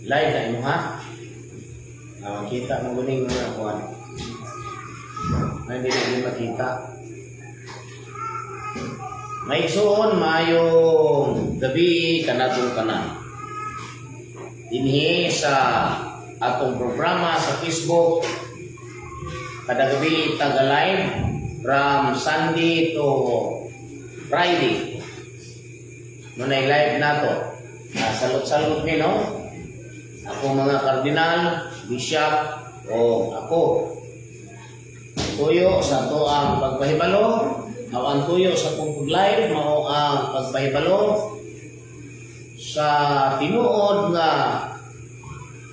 Live na imo ha. Ah, makita mo guning mga kuan. Ay, hindi na makita. Mga igsuon, maayong gabi kanatong tanan. Dinhi sa atong programa sa Facebook, kada gabi taga live from Sunday to Friday. Muna'y live nato. Salot-salot ni, no? Ako mga kardinal, bishop, o ako. Tuyo sa ato ang pagpahibalo, o ang tuyo sa atong live mao ang pagpahibalo sa tinuod nga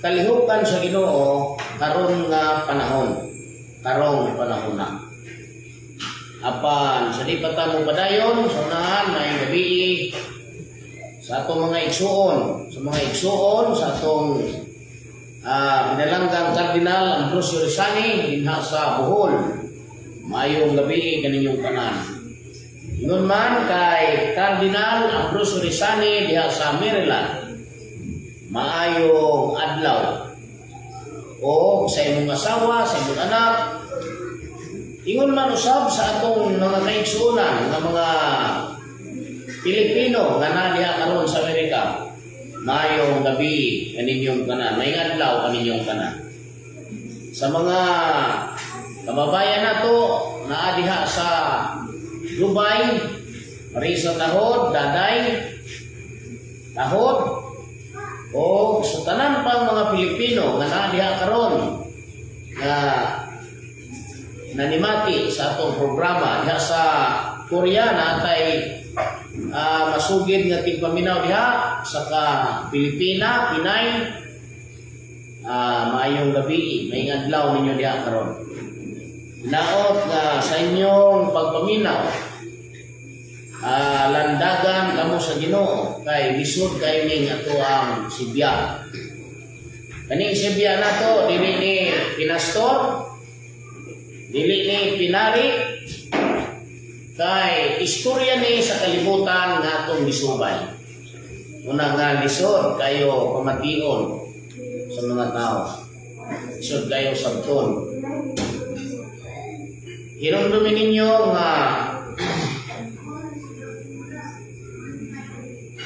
kalihukan sa Ginoo karon nga panahon, karong panahon na. Apan sa di pa ta mo padayon sa unahan, may gabi sa atong mga igsuon, sa mga igsuon sa atong binalanggang Kardinal Ambrosio Rizani dinha sa Bohol. Maayong gabi kaninyong tanan. Ingon man kay Cardinal Ambrosio Rizani diha sa Maryland. Maayong adlaw. O sa imong asawa, sa imong anak. Ingon man usab sa atong mga kaigsuonan nga mga Pilipino nga naa diha karon sa Amerika. Maayong gabi kaninyong tanan. Maayong adlaw kaninyong tanan. Sa mga kababayan nato naa diha sa Dubai, Marisa Tahod, Daday, Tahod, o sa tanan pang mga Pilipino nga naa diha karon nga nanimati sa atong programa diha sa Korea, natay masugid nga tigpaminaw diha sa ka Pilipina, Pinay, maayong gabi, maayong adlaw ninyo diha karon. Naot nga sa inyong pagpaminaw, landagan kamo sa Ginoo kay lisod kayo ning ato ang sibya. Kaning sibya nato dili ni pinastor, dili ni pinari, kay istorya ni sa kalibutan nga atong gisubay. Una nga lisod kayo pamation sa mga tao. Lisod kayo sabton. Hinumdumin ninyo nga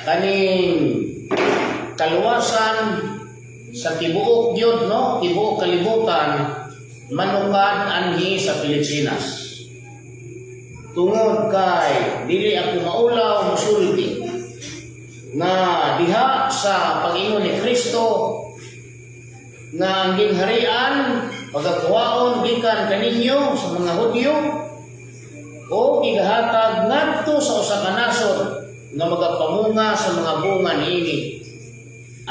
kaning kaluwasan sa tibuok gyud, no, tibuok kalibutan manukad anhi sa Pilipinas. Tungod kay dili ako maulaw musulti nga diha sa pag-ingon ni Kristo nga ang gingharian pagakuhaon gikan kaninyo sa mga Hudyo o gigahatag ngadto sa usa ka nasod nga magapamunga sa mga bunga niini.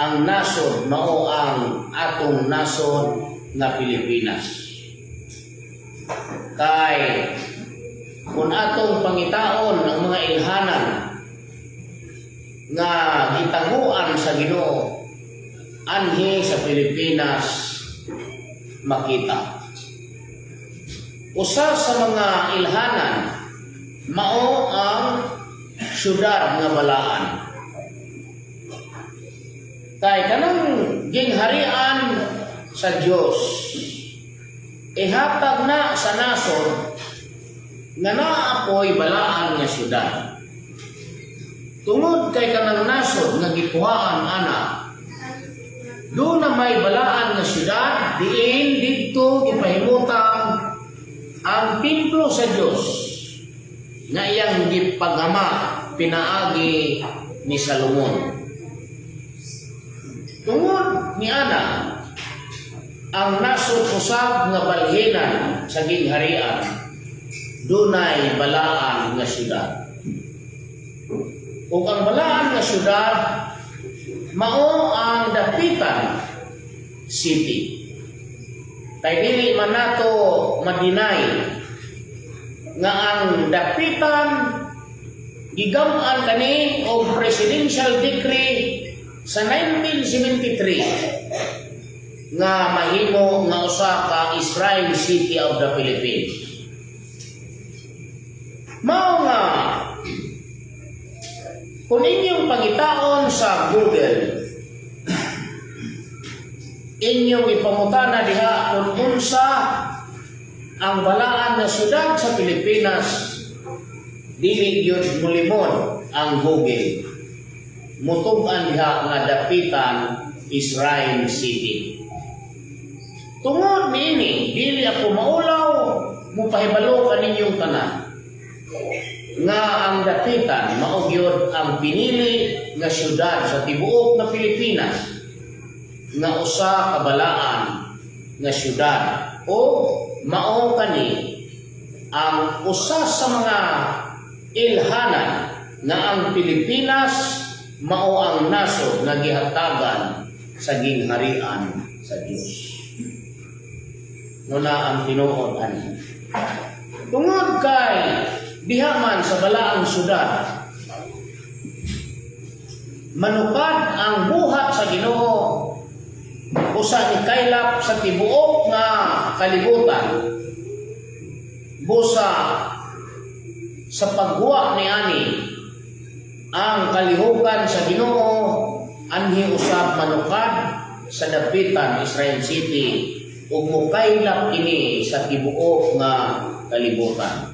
Ang nasod mao ang atong nasod nga Pilipinas. Kay kung atong pangitaon ang mga ilhanan nga gitaguan sa Ginoo, anhi sa Pilipinas makita. Usa sa mga ilhanan mao ang syudad nga balaan. Kay kanang gingharian sa Dios ihatag na sa nasod nga naapoy balaan nga syudad. Tungod kay kanang nasod nga gikuhaan ana, doon na may balaan nga syudad, diin didto gipahimutang ang templo sa Dios nga iyang gipagama pinaagi ni Salomon. Tungod ni ana, Ang nasod usab nga balhinan sa gingharian, dunay balaan nga syudad. Ug ang balaan nga syudad mao ang Dapitan City. Kay dili man nato ma-deny nga ang Dapitan gigam-an kani og presidential decree sa 1973 nga mahimo nga usa ka Shrine City of the Philippines. Mao nga kung inyong pangitaon sa Google, inyong ipangutana diha kung unsa ang balaan nga syudad sa Pilipinas, dili gyud mulimod ang Google. Mutug-an diha nga Dapitan Shrine City. Tungod niini, dili ako maulaw mupahibalo kaninyong tanan nga ang Dapitan mao gyud ang pinili nga syudad sa tibuok na Pilipinas nga usa ka balaan nga syudad o mao kani ang usa sa mga ilhanan nga ang Pilipinas mao ang nasod nga gihatagan sa gingharian sa Dios. Muna ang tinuod ani. Tungod kay diha man sa balaang syudad manukad ang buhat sa Ginoo, usa ni kaylap sa tibuok nga kalibutan, busa sa pagguwa ni ani ang kalihukan sa Ginoo anhi usab manukad sa Dapitan Shrine City ug mukaylap kini sa tibuok nga kalibutan.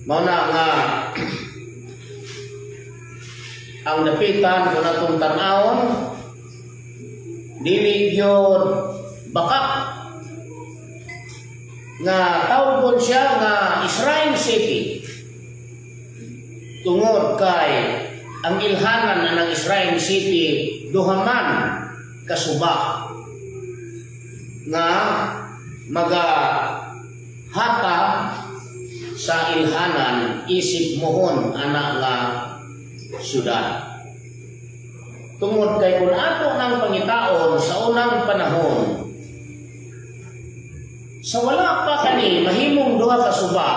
Mao na nga ang Dapitan, kung atong tan-awon, dili gyud baka nga tawgon siya nga Shrine City tungod kay ang ilhanan na ng Shrine City duha man kasuba nga maga hata sa ilhanan isip mohon ana nga syudad. Tungod kay kung ato ng pangitaon sa unang panahon, sa wala pa kani mahimong duha ka suba,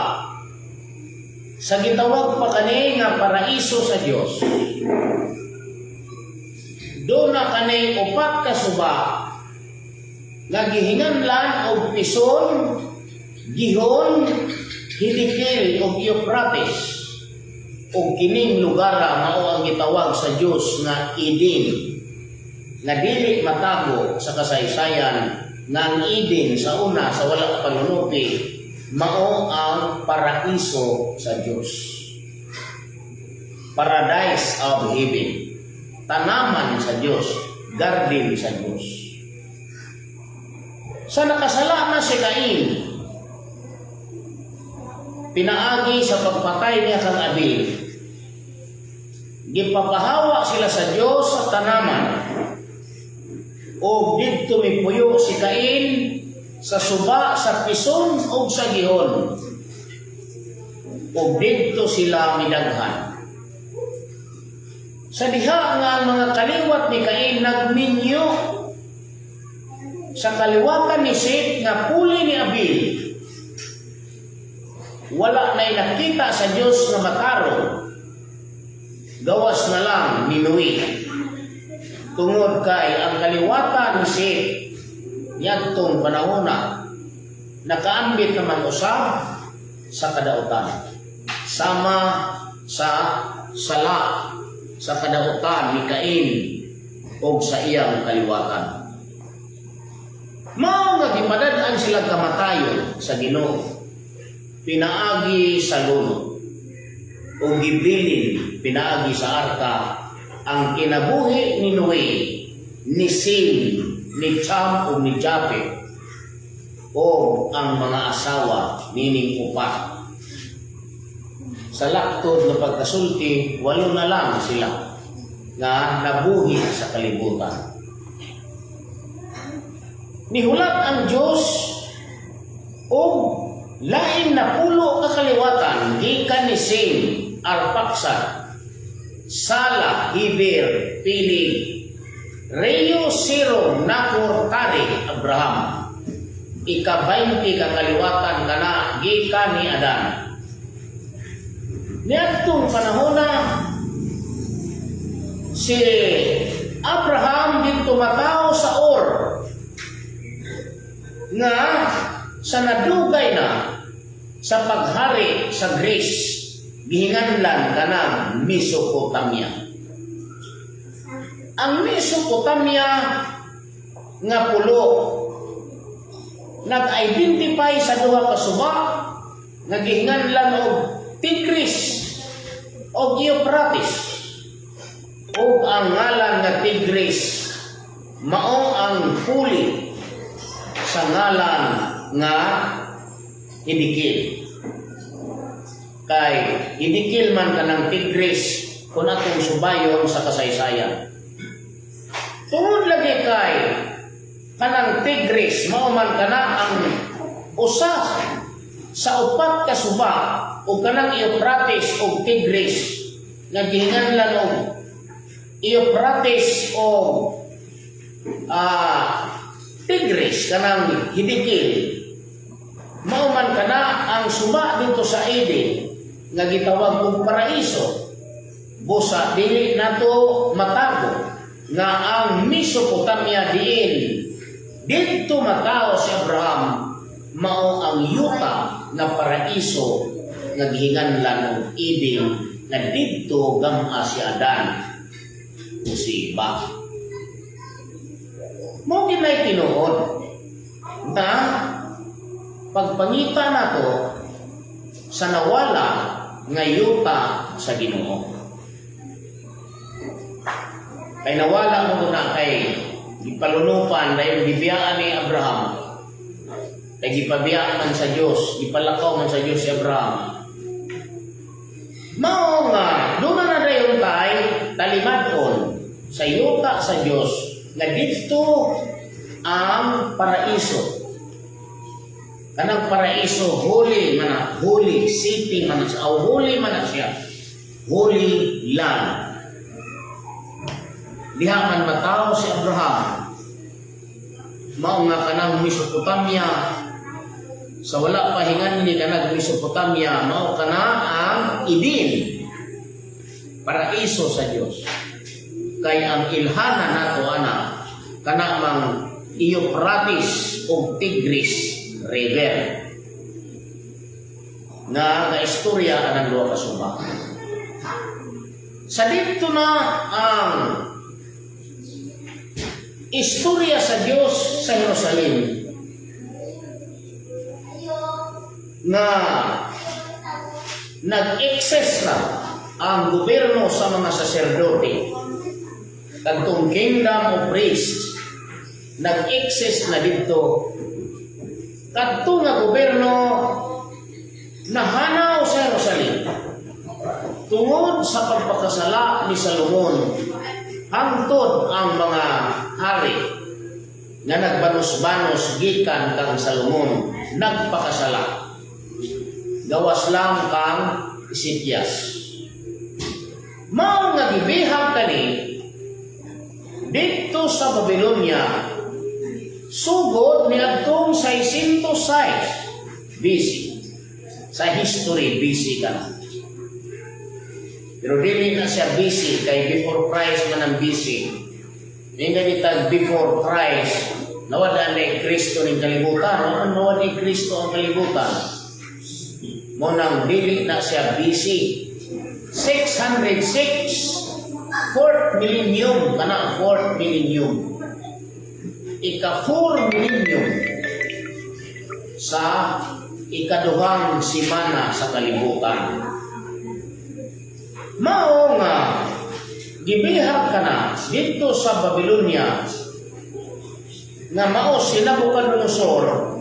sa gitawag pa kani nga paraiso sa Dios, do na kani upat ka suba nga gihinganlan og Pison, Gihon, Hidikil ug Euphrates, ug kining lugar mao ang gitawag sa Dios nga Eden, nga dili matago sa kasaysayan nga ang Eden sa una, sa wala palunupi, mao ang paraiso sa Dios, paradise of heaven, tanaman sa Dios, garden sa Dios. Sa nakasala na si Cain pinaagi sa pagpatay niya kang Abel, gipapahawa sila sa Dios sa tanaman o didto mipuyo si Cain sa suba sa Pison ug sa Gihon ug didto sila midaghan. Sa diha nga ang mga kaliwat ni Cain nagminyo sa kaliwatan ni Seth nga puli ni Abel, wala na'y nakita sa Dios nga matarong gawas na lang ni Noe, tungod kay ang kaliwatan ni Seth niadtong panahona nakaambit naman usab sa kadautan, sama sa sala sa kadautan ni Cain og sa iyang kaliwatan. Mao nga gipadad-an sila kamatayon sa Ginoo pinaagi sa lunod o gibilin pinaagi sa arka ang kinabuhi ni Noe, ni Sim, ni Cham ug ni Japet o ang mga asawa nining upat. Sa laktod nga pagkasulti, walo na lang sila nga nabuhi sa kalibutan. Nihulat ang Diyos og lain na 10 ka kaliwatan gikan ni Sem, Arpaxad, Sala, Heber, Peleg, Reu, Serug, Nacor, Tare, Abraham. Ika-20 ka kaliwatan kana gikan ni Adan. Niadtong panahona, si Abraham didto matawo sa Ur nga sa nadugay na sa paghari sa Greece, gihinganlan kanang Mesopotamia. Ang Mesopotamia nga pulo nag-identify sa duha ka suba nga gihinganlan og Tigris og Euphrates, ug ang ngalan nga Tigris mao ang puli sa ngalan nga Hidikil, kay Hidikil man kanang Tigris kung atong subayon sa kasaysayan, tungod lagi kay kanang Tigris mao man kana ang usa sa upat ka suba, ug kanang Euphrates ug Tigris nga gihinganlan og Euphrates o Tigris, kanang Hidikil, mao man kana ang suba dito sa Eden nga gitawag og paraiso. Busa dili nato matago nga ang Mesopotamia diin didto matawo si Abraham mao ang yuta nga paraiso nga gihinganlan og Eden nga didto gam-a si Adan o si Eva. Mao ginay tinuod na pagpangita nato sa nawala nga yuta sa Ginoo. Kay nawala mo na, kay gipalunupan dahil gibiyaan ni Abraham. Kay gipabiyaan man sa Dios, gipalakaw man sa Dios si Abraham. Mao nga doon na dayon tay talimad-on sa yuta sa Dios nga didto ang paraiso. Kanang paraiso, holy man na, holy city man na siya, o holy man na siya. Holy land. Diha man matawo si Abraham. Mao nga kanang Mesopotamia sa wala pa hinganli kanang Mesopotamia, mao kana ang Eden. Paraiso sa Dios. Kay ang ilhana nato ana kana mang Euphrates ug Tigris River nga nga istorya anang duha ka suba. Sa dito na ang istorya sa Dios sa Jerusalem nga nag-excess na ang gobyerno sa mga saserdote, kadtong kingdom of priests, nag-excess na dito. Kadto nga gobyerno nahanaw sa Jerusalem tungod sa pagpakasala ni Salomon, hangtod ang mga hari nga nagbanos-banos gikan kang Salomon nagpakasala, gawas lang kang Ezekias. Mao nga gibihag kani didto sa Babylonia sugod niadtong 606 BC. Sa history, BC ka na. Pero dili na siya BC kay before Christ man ang BC. Hindi ganitag before Christ, nawala ni Kristo ning kalibutan, no? Nawala ni Kristo ang kalibutan. Mao nang dili na siya BC. 606, fourth millennium, kana fourth millennium. Ika four millennium sa ikaduhang simana sa kalibutan. Mao nga gibihag ka na dito sa Babylonia nga mao si Nabucodonosor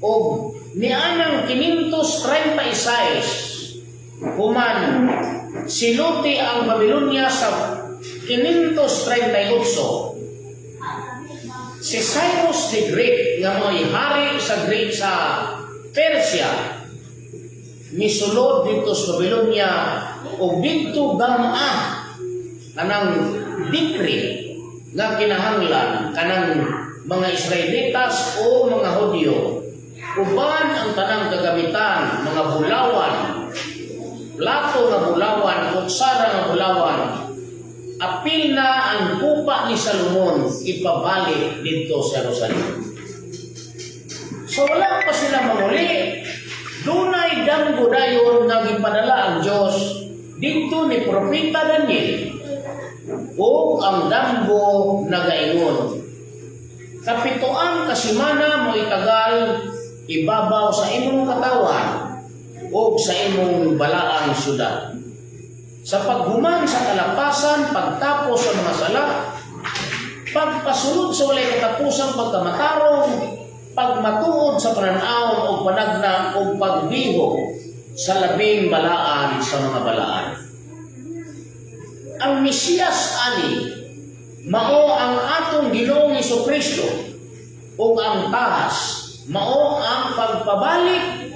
og nianang 536, human siluti ang Babylonia sa 538. Si Cyrus the Great nga mo'y hari sa Great sa Persia misulod didto sa Babylonia ug didto gama kanang decree nga kinahanglan kanang mga Israelitas o mga Hudyo uban ang tanang kagamitan, mga bulawan, plato nga bulawan, kutsara nga bulawan, apil na ang kupa ni Salomon, ipabalik didto sa Jerusalem. So wala pa sila manguli. Dunay damgo dayon nga gipadala ang Dios didto ni Propeta Daniel. O ang damgo nagaingon, "Kapitoan ka semana mo itagal ibabaw sa imong katawan o sa imong balaang syudad. Sa paghuman sa kalapasan, pagtapos sa mga sala, pagpasulod sa walay katapusang pagkamatarong, pagmatuod sa pananaw o panagna o pagbiho sa labing balaan sa mga balaan." Ang Mesiyas ani mao ang atong Ginoong Kristo ug ang tahas mao ang pagpabalik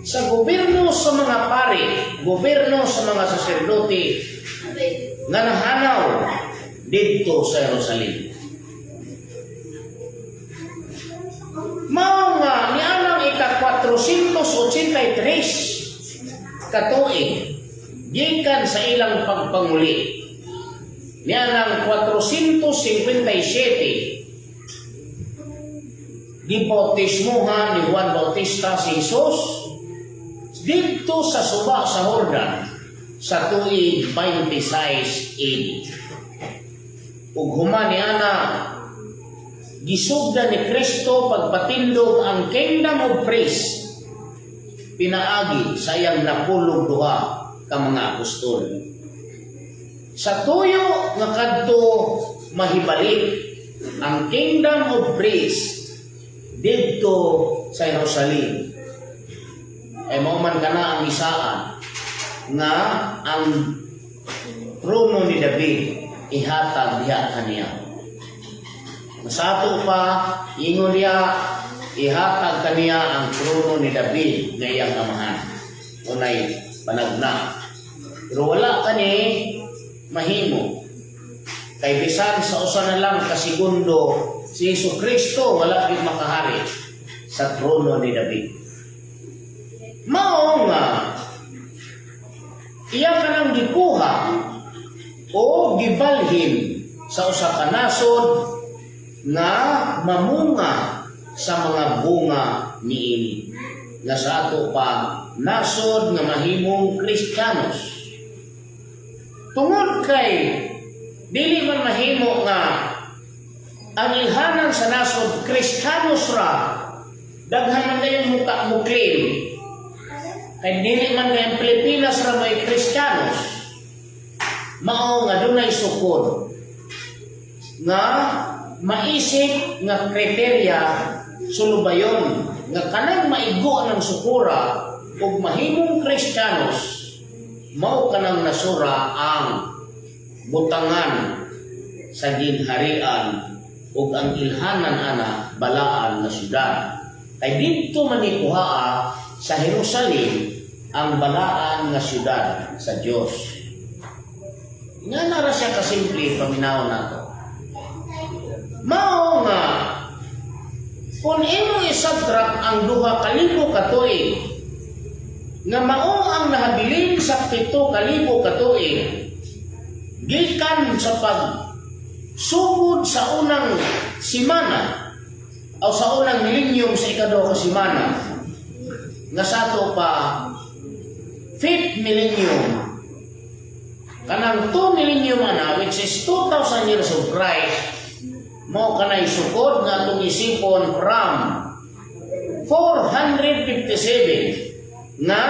sa gobyerno sa mga pari, gobyerno sa mga saserdote nga nahanaw didto sa Jerusalem. Mao nga nianang ika 483 katuig gikan sa ilang pagpanguli. Nianang 457 gibautismuhan ni Juan Bautista si Jesus didto sa suba sa Jordan sa tuig 26 AD. Ug human ni ana, gisugdan ni Kristo pagpatindog ang kingdom of priests pinaagi sa iyang napulog duha ka mga apostol. Sa tuyo nga kadto mahibalik ang kingdom of priests didto sa Jerusalem, ay mao man kana ang isaan nga ang trono ni David ihatag diha kaniya. Sa ato pa, ingon niya, ihatag kaniya ang trono ni David nga iyang amahan. Unay panagna. Pero wala kani mahimo. Kay bisan sa usa na lang ka segundo, si Jesu Kristo wala gid makahari sa trono ni David. Mao nga iya kanang gikuha o gibalhin sa usa ka nasod nga mamunga sa mga bunga niini nga sa ato pa nasod nga mahimong Kristiyanos, tungod kay dili man mahimo nga ang ilhanan sa nasod Kristiyanos ra. Daghan man kayong muka mo claim kay dili man kay ang Pilipinas ra may Kristiyanos. Mao nga dunay sukod nga maisip nga kriteria sulubayon nga kanang maigo ng sukura ug mahimong Kristiyanos, mao kanang nasura ang butangan sa ginharian ug ang ilhanan ana balaan nga syudad, kay didto man ni kuhaa sa Jerusalem ang balaan nga syudad sa Dios. Nga nara siya kasimple paminaw nato. Mao nga kung imong i-subtract ang 2,000 ka tuig nga mao ang nahabilin sa 7,000 ka tuig gikan sa pag sugod sa unang simana o sa unang millennium sa ikaduha ka simana, nga sa ato pa fifth millennium, kanang 2 millennium ana, which is 2,000 years of Christ, mao kanay sukod nga atong isipon from 457 nga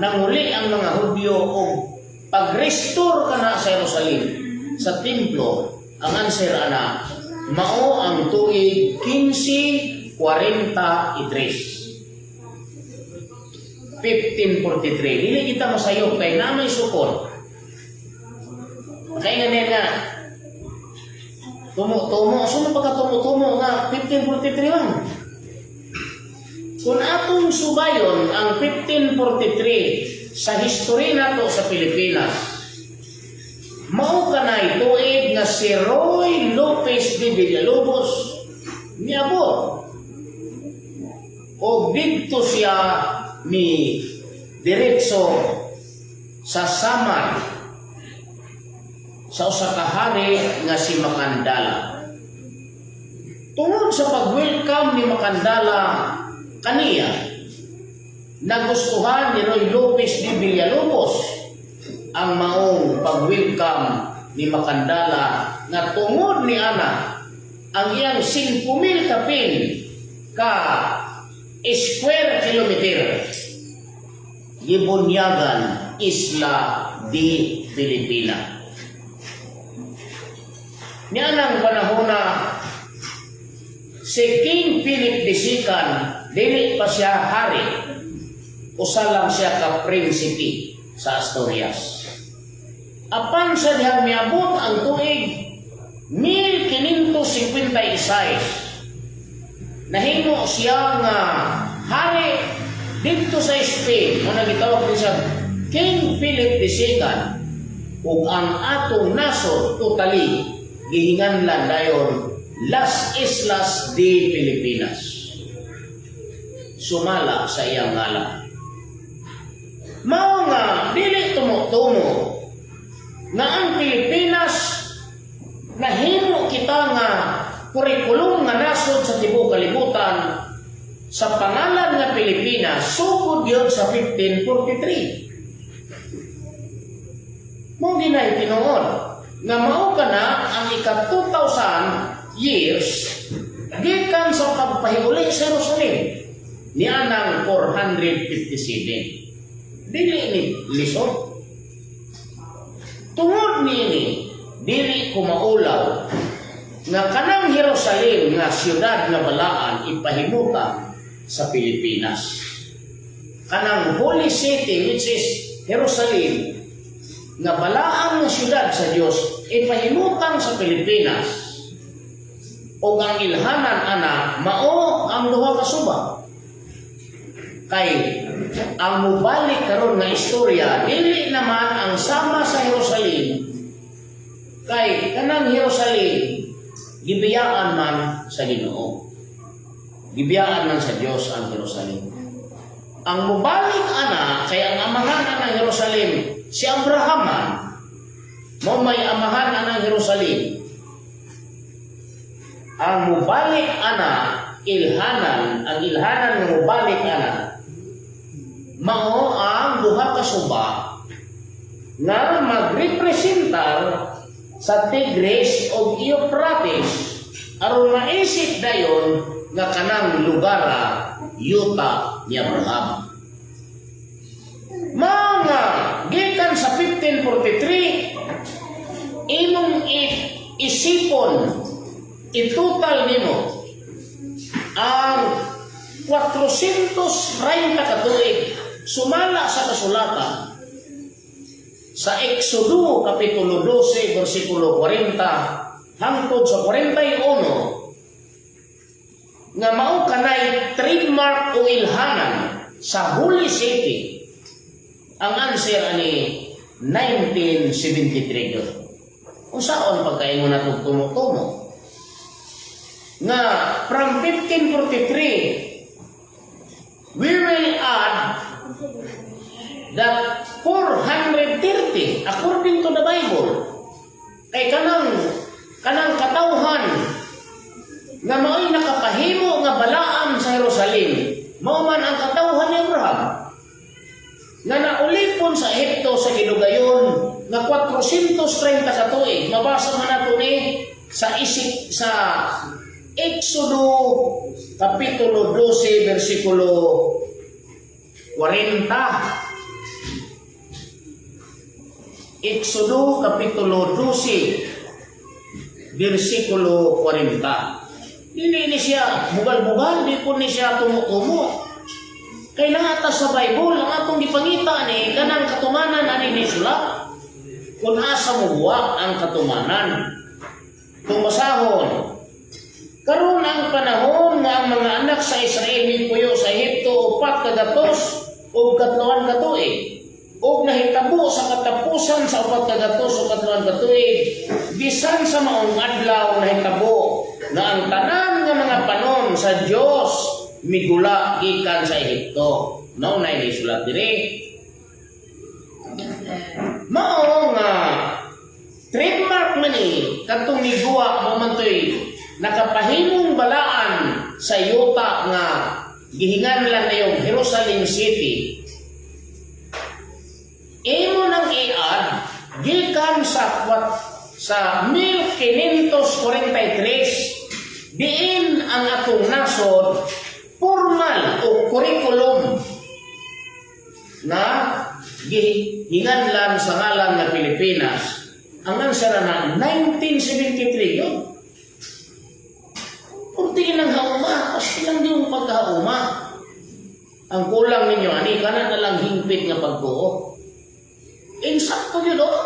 nanguli ang mga Hudyo og pag-restore kana sa Jerusalem sa templo. Ang answer ana mao ang tuig 1543, 1543. Dili kita masayop kay na may sukod. Kaya nga nga Tumo-tumo, sino pa ka tumo-tumo nga 1543 man? Kung atong subayon ang 1543 sa history nato sa Pilipinas, mao kanay tuig nga si Roy Lopez de Villalobos niabot. O didto siya ni diretso sa Samar sa usa ka hari nga si Makandala. Tungod sa pag-welcome ni Makandala kaniya, nagustuhan ni Roy Lopez de Villalobos ang maong pag-welcome ni Makandala nga tungod ni ana ang iyang 5,000 kapin ka square kilometer gibunyagan Isla de Filipina. Nianang panahon na si King Philip II, dili pa siya hari. Usa lang siya ka prinsipe sa Asturias. Apan sa dihang miabot ang tuig 1556, nahimo siya nga hari didto sa Spain, mo na gitawag din siya King Philip II, ug ang atong nasod totally gihinganlan dayon Las Islas de Filipinas. Sumala sa iyang ngalan. Mao nga dili tumo-tumo nga ang Pilipinas nahimo kita nga kurikulum nga nasod sa tibuok kalibutan sa pangalan nga Pilipinas sugod yun sa 1543. Mao ginay tinuod nga mao kana ang ika 2,000 years gikan sa pagpahiuli sa Jerusalem nianang 457. Dili ni lisod. Tungod niini, dili ko maulaw nga kanang Jerusalem nga siyudad nga balaan ipahimuta sa Pilipinas. Kanang Holy City, which is Jerusalem, nga balaan nga siyudad sa Dios, ipahimutang sa Pilipinas o ang ilhanan ana mao ang duha ka suba. Kay ang mubalik karon nga istorya dili naman ang sama sa Jerusalem, kay kanang Jerusalem gibiyaan man sa Ginoo. Gibiyaan man sa Dios ang Jerusalem. Ang mubalik ana kay ang amahan anang Jerusalem si Abraham man mo may amahan anang Jerusalem. Ang mubalik ana ilhanan, ang ilhanan nga mubalik ana mao ang duha ka suba nga magrepresentar sa Tigris o Euphrates aron maisip dayon nga kanang lugara yuta ni Abraham. Mga gikan sa 1543, imong isipon, itotal nimo ang 430 ka tuig sumala sa kasulatan sa Exodo kapitulo 12 bersikulo 40 hangtod sa 41 nga mao kanay trademark o ilhanan sa Holy City. Ang answer ani 1973 gyud. Unsaon pagkaingon nato tumo-tumo nga from 1543 we will add that 430 according to the Bible, kay kanang katawhan nga mao'y nakapahimo nga balaan sa Jerusalem mao man ang katawhan ni Abraham nga naulipon sa Ehipto sa gidugayon nga 430 ka tuig. Mabasa man nato ni sa isip sa Exodo kapitulo 12 bersikulo 40. Exodo kapitulo 12 bersikulo 40. Dili ni siya bugal-bugal, di po ni siya tumo-tumo. Kay ata sa Bible, ang atong gipangita ni kanang katumanan ani ni sulat. Kung asa mo buwa ang katumanan. Kung basahon, karon ang panahon nga ang mga anak sa Israel mipuyo sa Ehipto 403 ka tuig. Ug nahitabo sa katapusan sa 403 ka tuig, bisan sa maong adlaw nahitabo nga ang tanan nga mga panon sa Dios migula gikan sa Ehipto. Mao na isulat diri. Mao nga trademark man ni kadtong miguwa mo man to'y nakapahimong balaan sa yuta nga gihinganlan na yung Jerusalem City. Imo nang i-add gikan sa 1543 diin ang atong nasod formal o curriculum na gihinganlan sa ngalan nga Pilipinas. Ang answer na 1973 yun. Purti ng hauma, pasti lang yung pagkahauma. Ang kulang ninyo, ani ka na lang hingpit nga pagtuo. Insakto yun, oh.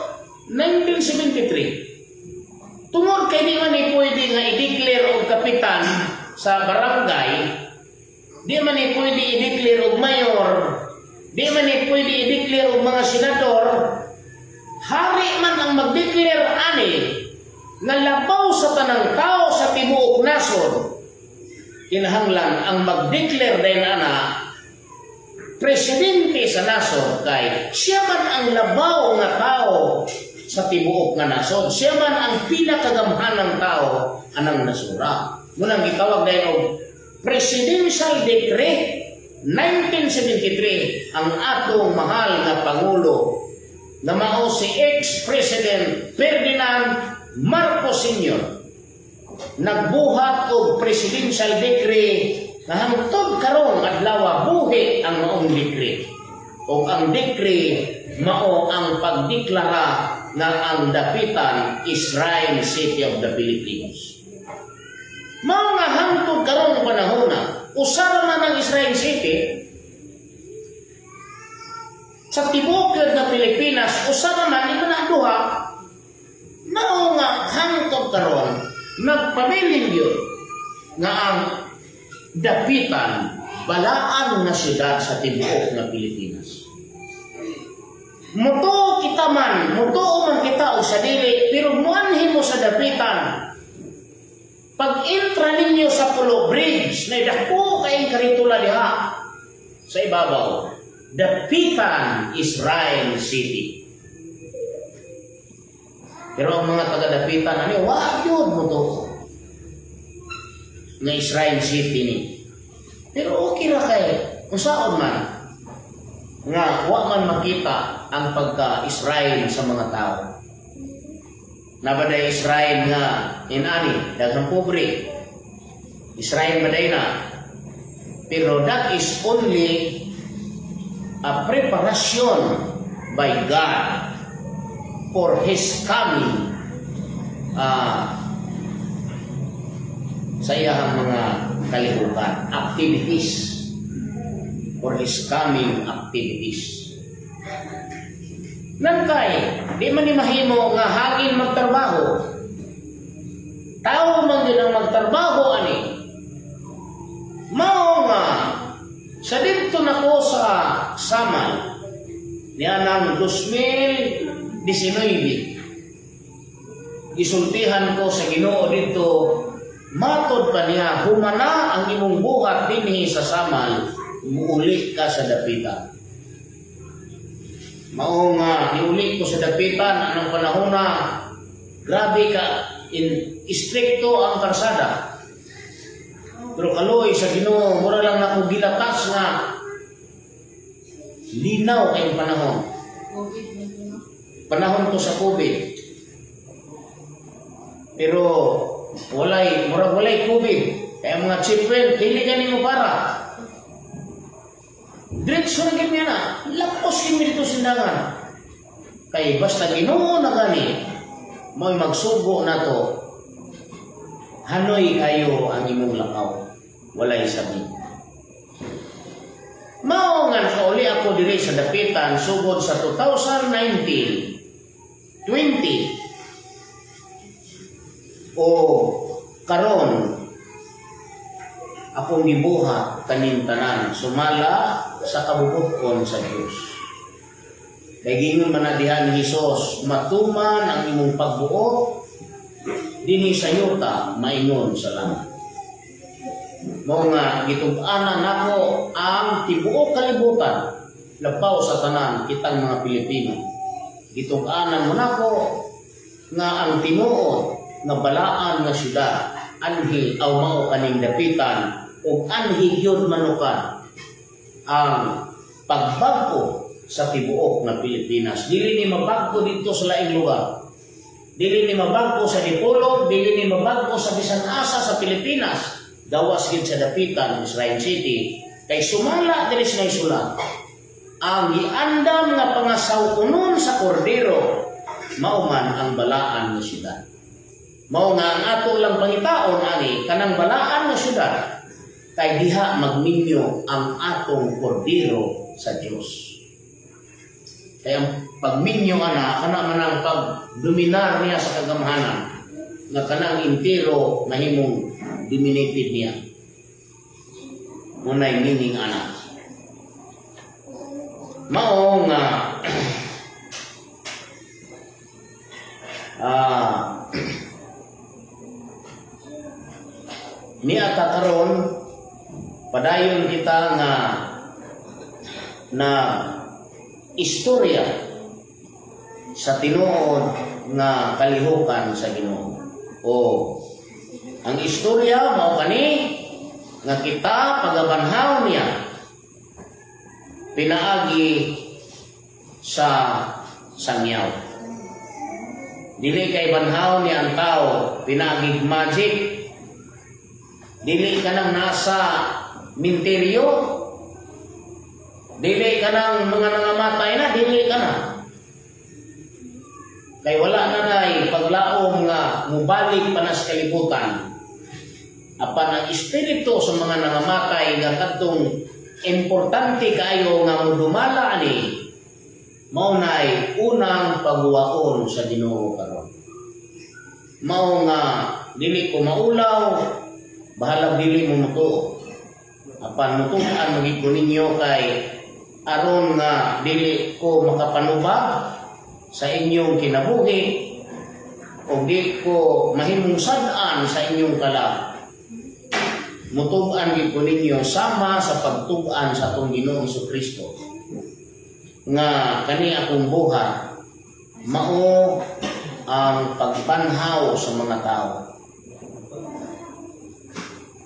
1973. Tungod kay di man ni pwede nga i-declare og kapitan sa barangay, di man ni pwede i-declare og mayor, di man ni pwede i-declare og mga senador, hari man ang mag-declare ani nga labaw sa tanang tao sa tibuok nasod. Kinahanglan ang mag-declare din ana presidente sa nasod kay siya man ang labaw nga tao sa tibuok nga nasod. Siya man ang pinakagamhanang tao anang nasura. Munang gitawag dayon og Presidential Decree 1973 ang atong mahal nga pangulo na mao si ex-President Ferdinand Marcos Sr. Nagbuhat og presidential decree na hangtod karong adlaw buhi ang maong decree. O ang decree mao ang pagdeklara nga ang Dapitan is Shrine City of the Philippines. Mao nga hangtod karong panahona, usa ra man ang Shrine City sa tibuok nga Pilipinas, usa ra man, di man na duha. Mao nga hangtod karon nagpabilin gyud nga ang Dapitan balaan nga syudad sa tibuok nga Pilipinas. Mutuo kita man, mutuo man kita o sa dili, pero muanhi mo sa Dapitan. Pag intra ninyo sa Pulo Bridge, na dako kayong karitula diha sa ibabaw. Dapitan is Shrine City. Pero ang mga taga-Dapitan, ano, wa yun mo to. Nga Shrine City ni. Pero okay ra kay, unsaon man, nga wa man makita ang pagka-shrine sa mga tao. Nabaday shrine nga inani, daghang pobre. Shrine baday na. Pero that is only a preparation by God for His coming sa iyang mga kalihukan, activities, for His coming activities. Nangkay, di man ni mahimo nga hangin magtrabaho. Tao man din ang magtrabaho ani. Mao nga sa didto nako sa Samal niya ng 2019, gisultihan ko sa Ginoo dito, matod pa niya, humana ang imong buhat dinhi sa Samal, muuli ka sa Dapitan. Mao nga niuli ko sa Dapitan anong panahon na grabe ka in istrikto ang karsada. Pero kaloy sa Ginoo, mura lang nako gilatas nga linaw kayong panahon. COVID na to, no? Panahon to sa COVID. Pero walay, murag walay COVID. Kaya mga checkpoint, dili gani mo para. Diretso na gid niya na. Lapos gid mi dito sindangan. Kay basta Ginoo na gani, mo'y magsugo na to, hanoy kayo ang imong lakaw. Walay sabi. Mao nga nakauli ako diri sa Dapitan sugod sa 2019 20. O karon akong gibuhat kaning tanan sumala sa kabubut-on sa Dios. Kay gingon man na diha ni Hesus, "Matuman ang imong pagbuot dinhi sa yuta maingon sa langit." Mao nga gitug-anan nako ang tibuok kalibutan, labaw sa tanan kitang mga Pilipino. Gitug-anan mo nako nga ang tinuod nga balaan nga syudad anhi aw mao kaning dapitan ug anhi gyud manukad ang pagbag-o sa tibuok nga Pilipinas. Dili ni mabag-o dito sa laing lugar. Dili ni mabag-o sa Dipolog, dili ni mabag-o sa bisan asa sa Pilipinas. Gawas gid sa dapitan, Shrine City, kay sumala diri sa sulat, ang giandam nga pangasaw-onon sa kordero mao man ang balaan nga syudad. Mao nga ang ato lang pangitaon ani kanang balaan nga syudad kay diha magminyo ang atong kordero sa Dios. Kaya ang pagminyo ana, kana man ang pagdominar niya sa kagamhanan nga kanang entero mahimong dominated niya. Munay meaning ana. Mao nga niya karon padayon kita nga na istorya sa tinuod nga kalihukan sa Ginoo. O ang istorya mao kani nga kita pagabanhaw niya pinaagi sa sangyaw. Dili kay banhaw niya ang tao pinaagi magic. Dili ka nang nasa minteryo. Dili ka nang mga nangamatay na, dili ka na. Kay wala na nay paglaom nga mubalik pa na sa kalibutan. Apan ang espiritu sa mga nangamatay nga kadtong importante kaayo nga mudumala ani, mao nay unang pagwaon sa Ginoo karon. Mao nga dili ko maulaw, bahalag dili mo mutuo. Apan mutuan magid ko ninyo kay aron nga dili ko makapanubag sa inyong kinabuhi o di ko mahimong sad-an sa inyong kalag. Mutub-an gid ko ninyo sama sa pagtub-an sa atong Ginoong Kristo nga kani akong buhat mao ang pagbanhaw sa mga tao.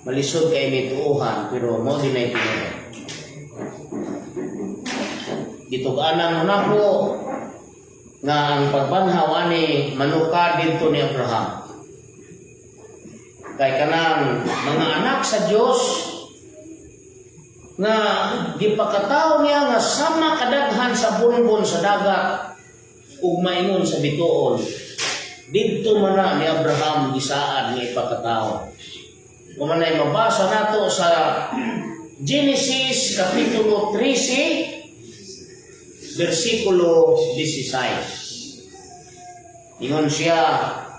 Malisod kay may tuuhan, pero mao din ay tinuod. Gitug-anan mo nako nga ang pagbanhaw ani manukad didto ni Abraham. Kay kanang mga anak sa Dios nga gipakataw niya nga sama kadaghan sa bunbon sa dagat ug maingon sa bituon, didto man na ni Abraham gisaad nga ipakataw. Kung man ay mabasa nato sa Genesis Kapitulo 13 versikulo 16. Ingon siya,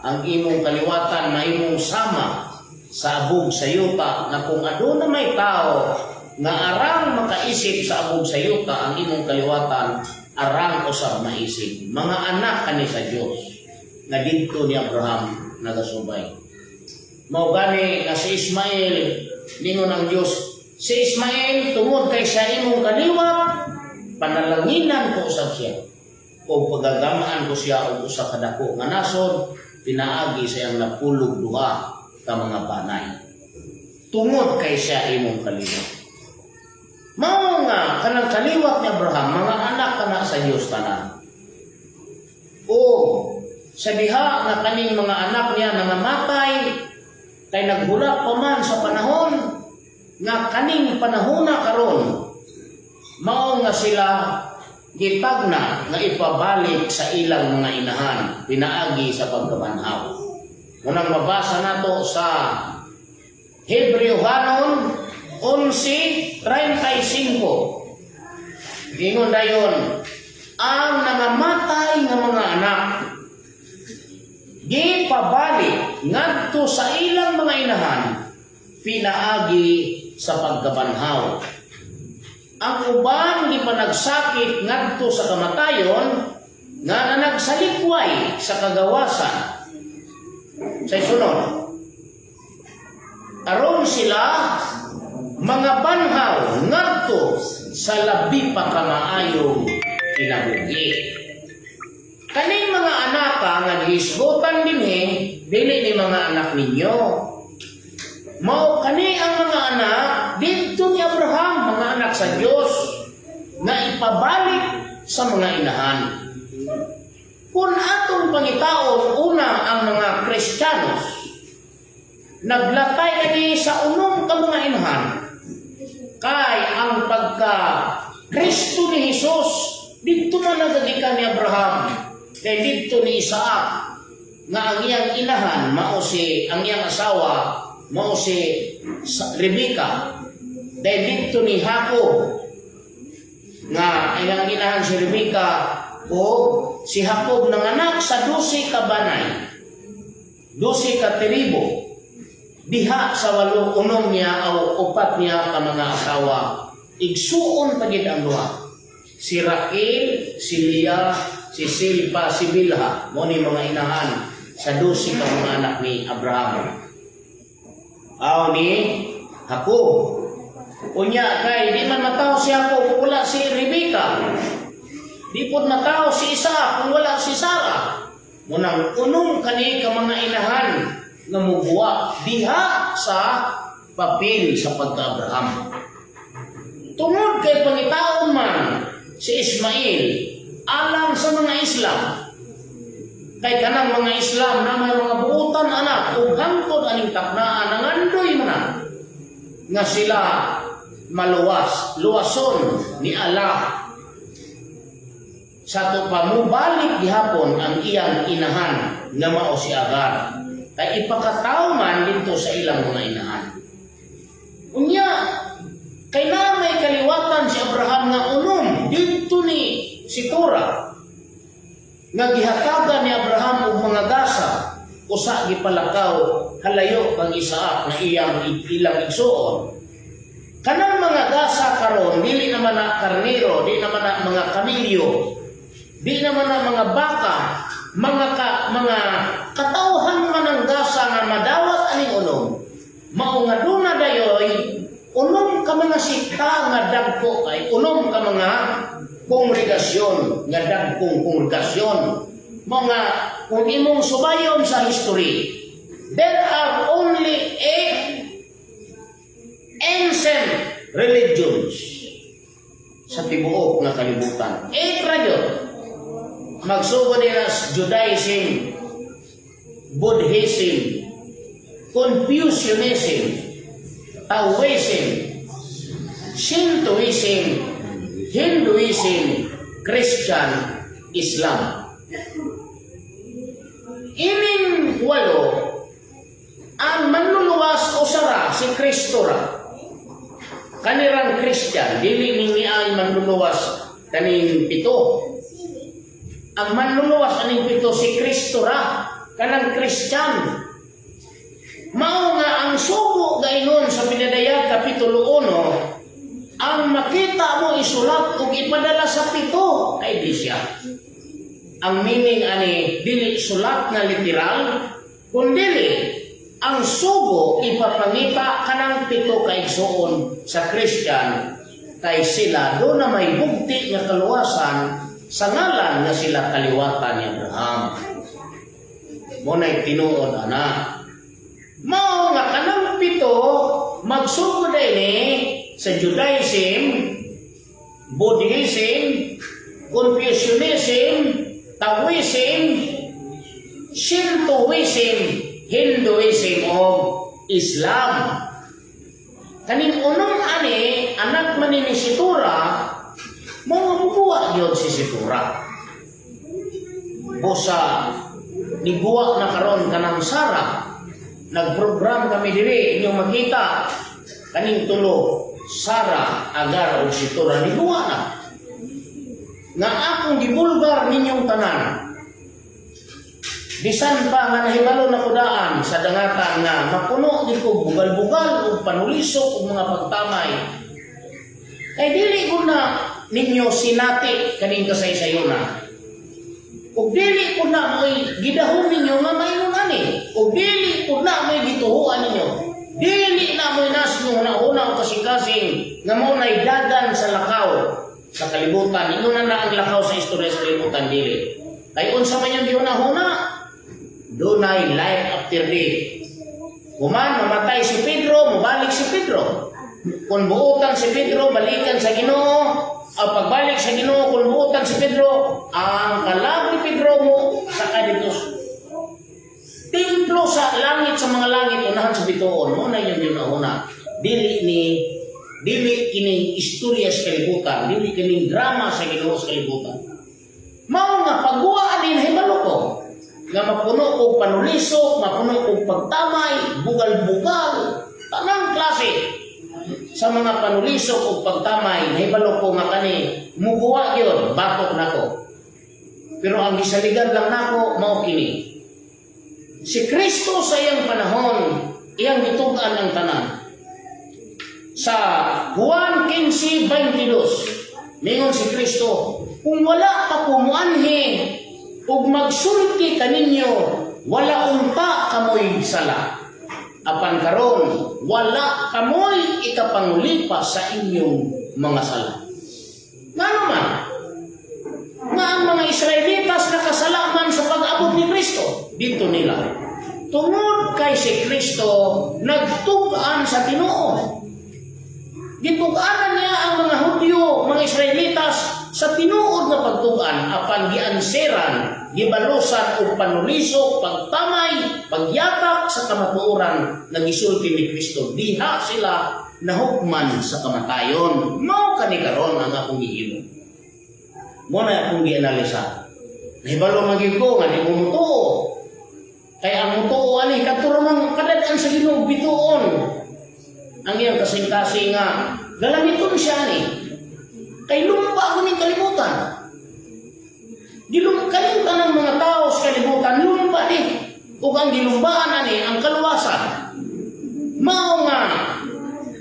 "Ang imong kaliwatan mahimong sama sa abog sa yuta na kung aduna may tao nga arang makaisip sa abog sa yuta, ang imong kaliwatan arang usab maisip." Mga anak kani sa Dios nga didto ni Abraham nagasubay. Mao gani nga si Ismael, ningon ang Dios, si Ismael, tungod kay sa imong kaliwat, panalanginan ko usab siya o pagagamaan ko siya og usa ka dako nga nasod pinaagi sa iyang napulog duha ka mga banay tungod kay siya imong kaliwat. Mao nga kanang kaliwat ni Abraham, mga anak kana sa Dios tanan. O sa diha nga kaning mga anak niya nangamatay kay naghulak pa man sa panahon nga kaning panahona karon, mao nga sila gitagna nga ipabalik sa ilang mga inahan pinaagi sa pagkabanhaw. Munang mabasa nato sa Hebreo hanon 11:35. Ingon dayon, ang nangamatay nga mga anak Gipabalik ngadto sa ilang mga inahan pinaagi sa pagkabanhaw. Ang uban gipanagsakit ngadto sa kamatayon nga nanagsalikway sa kagawasan. Sa sunod, aron sila mga banhaw ngadto sa labi pa kamaayong kinabuhi. Kaning mga anaka nga gihisgutan dinhi, dili ni mga anak ninyo. Mao kani ang mga anak didto ni Abraham, mga anak sa Dios nga ipabalik sa mga inahan. Kung atong pangitaon una ang mga Kristiyanos, naglatay kani sa unom ka mga inahan, kay ang pagka Kristo ni Jesus didto man nagagikan ni Abraham, kay didto ni Isaac nga ang iyang inahan mao si, ang iyang asawa mao si Rebecca. Dahil didto ni Jacob nga iyang inahan si Rebecca, o si Jacob nanganak sa 12 ka banay, 12 ka tribo, diha sa walo, unom niya o upat niya ka mga asawa. Igsuon pa gid ang duha, si Raquel, si Leah, si Silpa, si Bilha. Mao ni mga inahan sa 12 ka mga anak ni Abraham aw ni Jacob. Unya kay di man matawo si Jacob kung wala si Rebecca. Di pod matawo si Isaac kung wala si Sarah. Munang unom kani ka mga inahan nga mubuwa diha sa papel sa pagka-Abraham. Tungod kay pangitaon man si Ismail alang sa mga Islam, kay kanang mga Islam na may mga buutan anak ug hangtod aning taknaan nangandoy man na nga sila maluwas, luwason ni Allah sa to pamubalik gihapon ang iyang inahan nga mao si Agar, kay ipakataw man didto sa ilang mga inahan. Unya kay na may kaliwatan si Abraham nga unom didto ni Situra nga gihatagan ni Abraham og mga gasa, usa gipalakaw halayo kang Isaac nga iyang ilang igsuon. Kanang mga gasa karon, dili naman na karnero, di naman na mga kamilyo, di naman na mga baka, mga katawhan man ang gasa nga madawat aning unom. Mao nga duna dayoy unom ka mga sikta nga dagko, kay unom ka mga kongregasyon nga dagkong kongregasyon. Mga kung imong subayon sa history, there are only eight ancient religions sa tibuok nga kalibutan. Eight ra gyud. Magsugod nila sa Judaism, Buddhism, Confucianism, Taoism, Shintoism, Hinduism, Christian, Islam. Ining walo, ang manluluwas usara si Kristo ra. Kanirang Christian, dili ni niya ang manluluwas kaning pito. Ang manluluwas aning pito si Kristo ra, kanang Christian. Mao nga ang sugo gaingon sa Pinadayag Kapitulo 1, ang makita mo isulat ug ipadala sa pito ka iglesia. Ang meaning ani, dili sulat nga literal, kundili ang sugo ipapangita kanang pito ka igsuon sa Christian, kay sila do na may bugti nga kaluwasan sa ngalan nga sila kaliwatan ni Abraham. Mao na'y tinuod ana. Mao nga kanang pito magsugod ini sa Judaism, Buddhism, Confucianism, Taoism, Shintoism, Hinduism o Islam. Kaning unom ani, anak man ni Situra, mao mubuwa gyud si Situra. Busa niguwa na karon kanang Sara. Nagprogram kami diri, inyong makita kaning tulo, Sara, Agar ug Situra, niguwa na. Nga akong gibulgar ninyong tanan. Bisan pa nga nahibalo na ko daan sa dangatan nga mapuno din ko bugal-bugal ug panulisok ug mga pagtamay. Kay dili ko na ninyo sinati kaning kasaysayona. Ug dili ko na mo'y gidahom ninyo nga maingon ani. Ug dili ko na mo'y gituhuan ninyo. Dili na mo'y nas nyo una-una o kasing-kasing nga mao na'y dagan sa lakaw sa kalibutan. Ingon na ang lakaw sa istorya sa kalibutan, dili. Kay unsa man yung gihuna-huna, dunay life after death. Human, mamatay si Pedro, mubalik si Pedro. Kung buutan si Pedro, balikan sa Ginoo. Ang pagbalik sa Ginoo, kung buutan si Pedro, ang kalag ni Pedro mo sa dito. Templo sa langit, sa mga langit, unahan sa bituon, mao na yung yun una. Dili kining istorya sa kalibutan, dili kining drama sa Ginoo sa kalibutan. Mao nga pagguwa ani, nahibalo ko nga mapuno og panulisok, mapuno og pagtamay, bugal-bugal, tanang klase sa mga panulisok ug pagtamay, nahibalo ko nga kani muguwa gyud batok nako. Pero ang gisaligan lang nako mao kini. Si Kristo sa iyang panahon, iyang gitug-an ang tanan. Sa Juan 15:22, mingon si Kristo, "Kung wala pa ko muanhi ug magsulti kaninyo, wala unta kamoy sala. Apan karon, wala kamoy ikapangulipas sa inyong mga sala." Ngano man? Nga ang mga Israelitas nakasala man sa pag-abot ni Kristo dito nila. Tungod kay si Kristo nagtug-an sa tinuod. Gitug-anan niya ang mga Hudyo, mga Israelitas sa tinuod nga pagtug-an, apan gianseran, gibalusan og panulisok, pagtamay, pagyatak sa kamatuoran nga gisulti ni Kristo. Diha sila nahukman sa kamatayon. Mao kani karon ang akong gihimo. Mao na akong gianalisa. Nahibalo man gyud ko nga di mo mutuo. Kay ang mutuo ani kadto ra man kadad-an sa Ginoo bituon. Ang iyang kasing-kasing nga galamiton siya ni. Kay lumba ko ning kalibutan. Gilum kaning tanang mga tao sa kalibutan lumba ni. Ug ang gilumbaan ani ang kaluwasan. Mao nga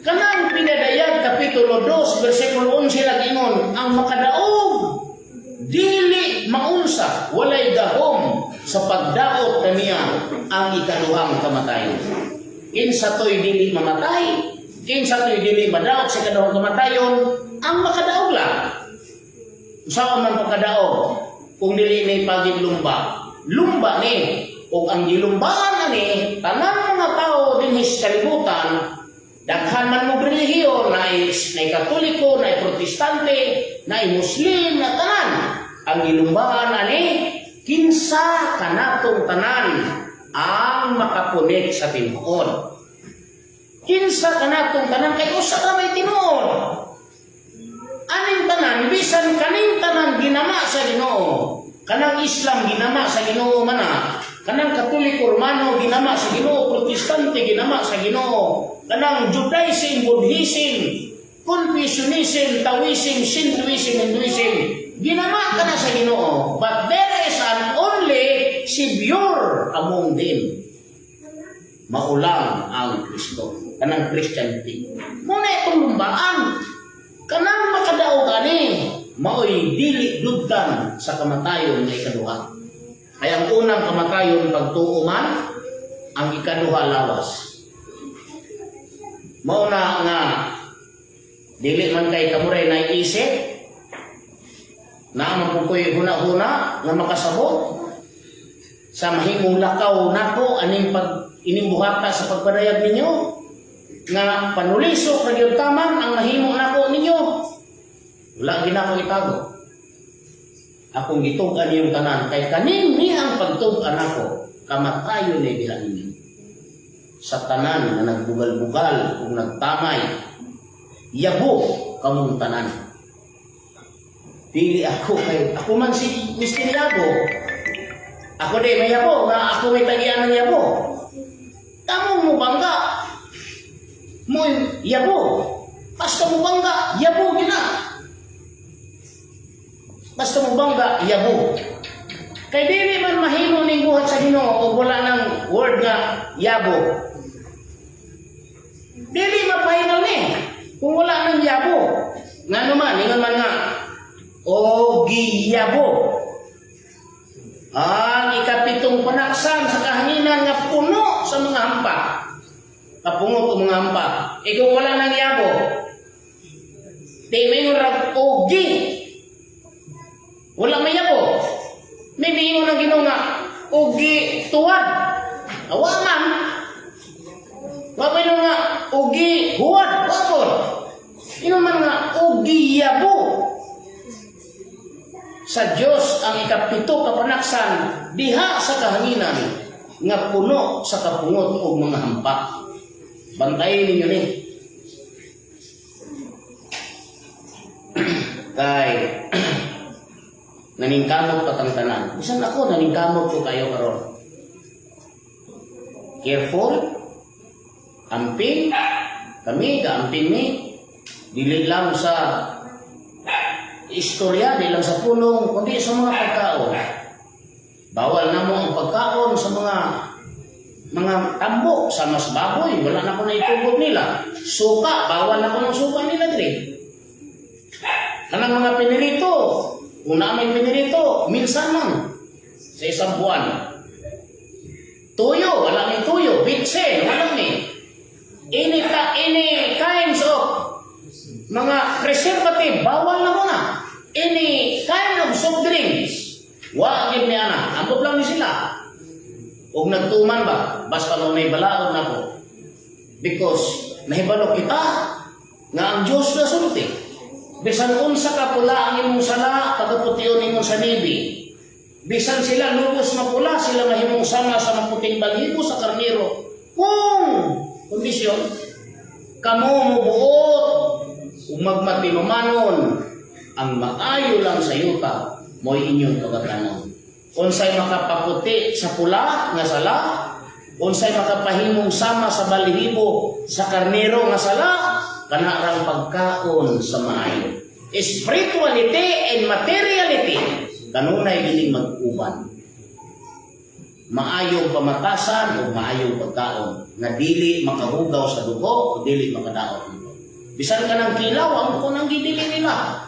kanang Pinadayag kapitulo 2 bersikulo 11 nag-ingon ang makadaog dili maunsa, walay gahom sa pagdaot kaniya ang ikaduhang kamatayon. Kinsa to'y dili mamatay, kinsa to'y dili madaot sa ikaduhang kamatayon? Ang makadaog lang. Usawa man pagkadaog kung dili ni pagilumba? Lumba ni, ug ang gilumbaan ani tanang mga tao dinhi sa kalibutan, daghan man mo relihiyon, naay Katoliko, naay Protestante, naay Muslim, na tanan. Ang gilumbaan ani kinsa kanatong tanan ang makapunit sa tinuod. Kinsa kanatong tanan, kay usa ra may tinuod. Aning tanan, bisan kaning tanan ginama sa Ginoo. Kanang Islam ginama sa Ginoo mana. Kanang Katoliko Romano ginama sa Ginoo, Protestante ginama sa Ginoo. Kanang Judaism, Buddhism, Confucianism, Taoism, Shintoism, Hinduism, ginama ka na sa Ginoo. But there is an only Savior among them. Mao lang ang Kristo. Kanang Christianity. Mao na itong lumbaan. Kanang makadaog ani, maoy dili dugtan sa kamatayon nga ikaduha. Ay ang unang kamatayon pagtuo man, ang ikaduha lawas. Mao na nga dili man kay kamuray naiisip na man po ko'y huna-huna nga makasabot sa mahimong lakaw nako aning pag ining buhata sa pagpadayag ninyo nga panulisok ra gyud taman ang mahimo nako ninyo. Wala gyud nako itago. Akong gitug-an yung tanan kay kaning ni ang pagtug-an nako, kamatayon ni diha ninyo sa tanan nga nagbugal-bugal ug nagtamay. Yabo kamong tanan. Dili ako, kay ako man si Mr. Yabo. Ako di may yabo nga ako may tagian ng yabo. Kamong mo bangga mo yabo. Basta mo bangga, yabo gina. Basta mo bangga, yabo. Kay dili man mahimo ning buhat sa Ginoo og wala nang word nga yabo. Dili mapahinal ni kung wala nang yabo. Ngano man, ingon man nga o giyabo. Ang ikapitong panaksan sa kahanginan nga puno sa mga hampa. Kapungot o mga hampa. E kung wala nang yabo, di may rag ogi. Wala may yabo. May miingon ang Ginoo nga ogi tuwad. Awa man. Wa may nga ogi huwad. Wa pod. Ingon man nga ogi yabo sa Dios ang ikapito ka panaksan diha sa kahanginan nga puno sa kapungot og mga hampa. Bantayin ninyo ni. Kay naningkamot pa tang tanan. Bisan ako, naningkamot ko kayo karon. Careful. Amping. Kami gaamping ni. Dili lang sa istorya, di lang sa pulong, kundi sa mga pagkaon. Bawal na mo ang pagkaon sa mga tambo, sa mas baboy, wala na ko na itugot nila. Suka, bawal na ko ng suka nila diri. Kanang mga pinirito, kung na may pinirito, minsan lang sa isang buwan. Tuyo, wala ni tuyo. Bitsin, wala ni. Any kinds of mga preservative, bawal na muna. Any kind of soft drinks, wa gid ni ana. Ambot lang ni sila. Og nagtuman ba, basta mo may balaod na po. Because nahibalo kita nga ang Diyos na sulti. Bisan unsa ka pula ang imong sala, pagkapution nimong sa nibi. Bisan sila lubos mapula, sila mahimong sama sa maputing balahibo sa karnero. Kung kondisyon, kamo mubuot ug magmatinumanon ang maayo lang sa yuta mo'y inyong pagkatanon. Unsay makapaputi sa pula nga sala, unsay makapahimong sama sa balahibo sa karnero nga sala, kana rang pagkaon sa maayo. Spirituality and materiality kanunay gining mag-uban. Maayong pamatasan o maayong pagkaon nga dili makahugaw sa dugo o dili makadaot nito. Bisan ka ng kilaw, ang ko nang gidili nila.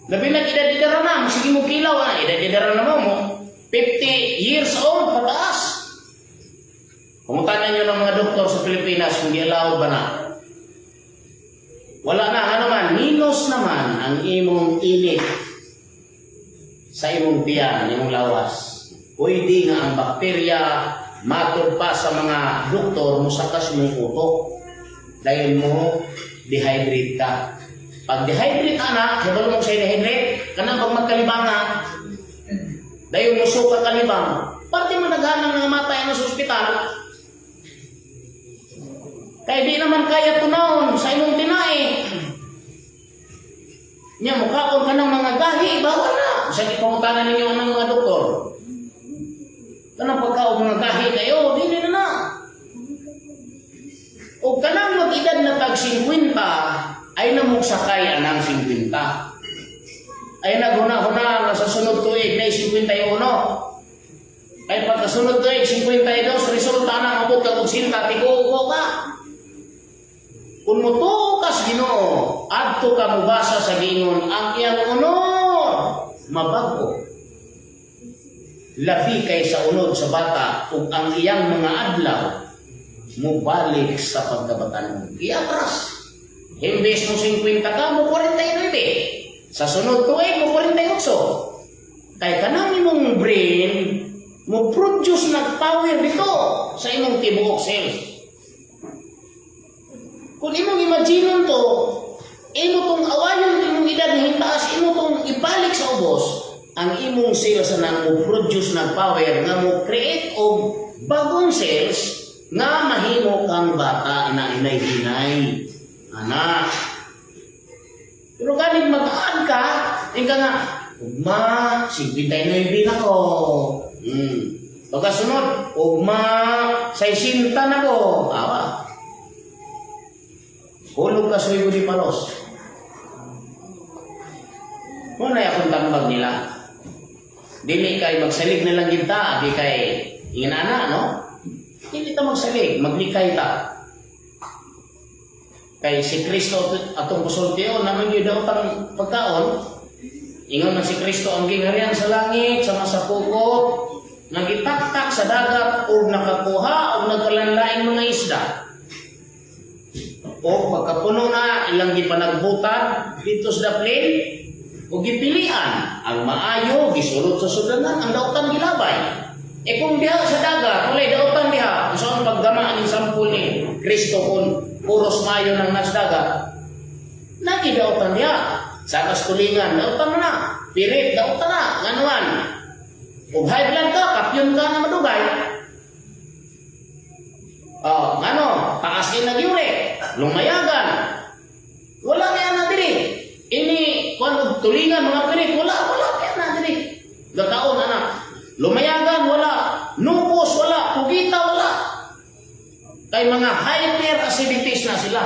Labi na edad-edara na, sige mo kilaw, ah, edad-edara na mo mo. 50 years old pataas. Pangutanan nyo ng mga doktor sa Pilipinas kung di-allowed ba na. Wala na, ano man, minus naman ang imong init sa imong tiyan, imong lawas. Pwede nga ang bakterya matod pa sa mga doktor, musakas imong utok dahil mo dehydrate ka. Pag dehydrate ana, kabalo mo sa dehydrate, kanang pag magkalibanga, dahil mo suka kalibang, parte man naghanang nga matay na sa ospital. Kaya di naman kaya tunawon sa imong tinai. Nya mukaon ka ng mga gahi, bawal na. Sa ipangutanan ninyo ang mga doktor. Kanang pagkaon mga gahi kayo, dili na na. O kanang mag-edad na tag 50, ay namugsakay anang 50. Ay naghuna-huna nga sa sunod tuig na 51. Ay pagkasunod tuig 52, resulta na mabot ka og 60, tigo ka. Kung mutuo ka sa Ginoo, adto ka mubasa sa giingon ang iyang unod mabago. Labi kay sa unod sa bata ug ang iyang mga adlaw mubalik sa pagkabatanon. Iatras. Imbes mo 50 ka, mo 49. Sa sunod tuig mo 48. Kay kanang imong brain mo produce nag power dito sa imong tibuok cells. Kung imong imagine to, imo tong awayon imong edad nga hitaas, imo tong ibalik sa ubos, ang imong cells na mo produce nag power nga mo create og bagong cells nga mahimo kang bata na inay-hinay. Anak. Pero galing mag-aad ka, ika nga, ugma, 59 na ko. Pagkasunod, ugma, 60 na ko. Awa. Hulog ka sa di palos. Muna akong tambag nila. Dili kay magsalig na lang kita, di kay inana, no? Dili ta magsalig, maglikay ta. Kay si Kristo atong kusultion naman yun daw tang pagkaon. Ingon man si Kristo ang gingharian sa langit sama sa pukot nagitaktak sa dagat ug nakakuha og nagkalanlaing mga isda. O pagkapuno na ilang gipanagbutan dito sa daplin ug gipilian ang maayo gisulod sa sudlanan, ang dautan gilabay. E kung diha sa dagat walay dautan diha, unsa ang paggama ning sampol ni Kristo kung puros maayo nang nas dagat? Nagidautan diha. Sa tulingan, dautan na. Pirit, dautan na. Nganuan. Ug high blood ka, kapyon ka na madugay. Oh, ngano, taas ni nagyure, lumayagan. Wala kaya na diri. Ini kuan og tulingan mga pirit, wala wala kaya na diri. Gakaon ana. Lumayagan wala, nukos wala, pugita wala. Kay mga hyperacidities na sila.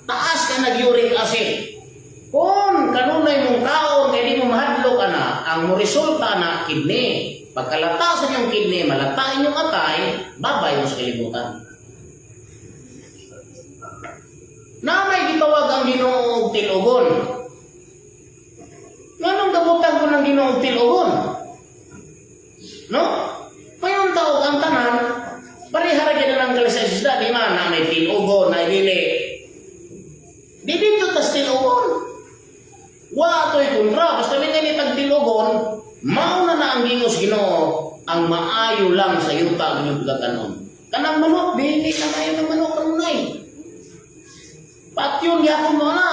Taas ka nag-uric acid. Kung kanunay mong kaon kay di mo mahadlok ana, ang mo resulta na kidney. Pagkalata sa inyong kidney, malata inyong atay, babay mo sa kalibutan. Na may gitawag ang Ginoo og tilugon. Nganong gabutan ko ng Ginoo og tilugon? No? Mayon taog ang tanan, parehara gyud na lang kalisay sa isda, di man na may tilugon, na dili. Di dito tas tilugon. Wa to'y kontra, basta may ni tag tilugon, mauna na ang gingos Ginoo, ang maayo lang sa yuta ang inyong pagkakanon. Kanang manok, dili na maayo ng manok kanunay. Patyon gyapon mo na.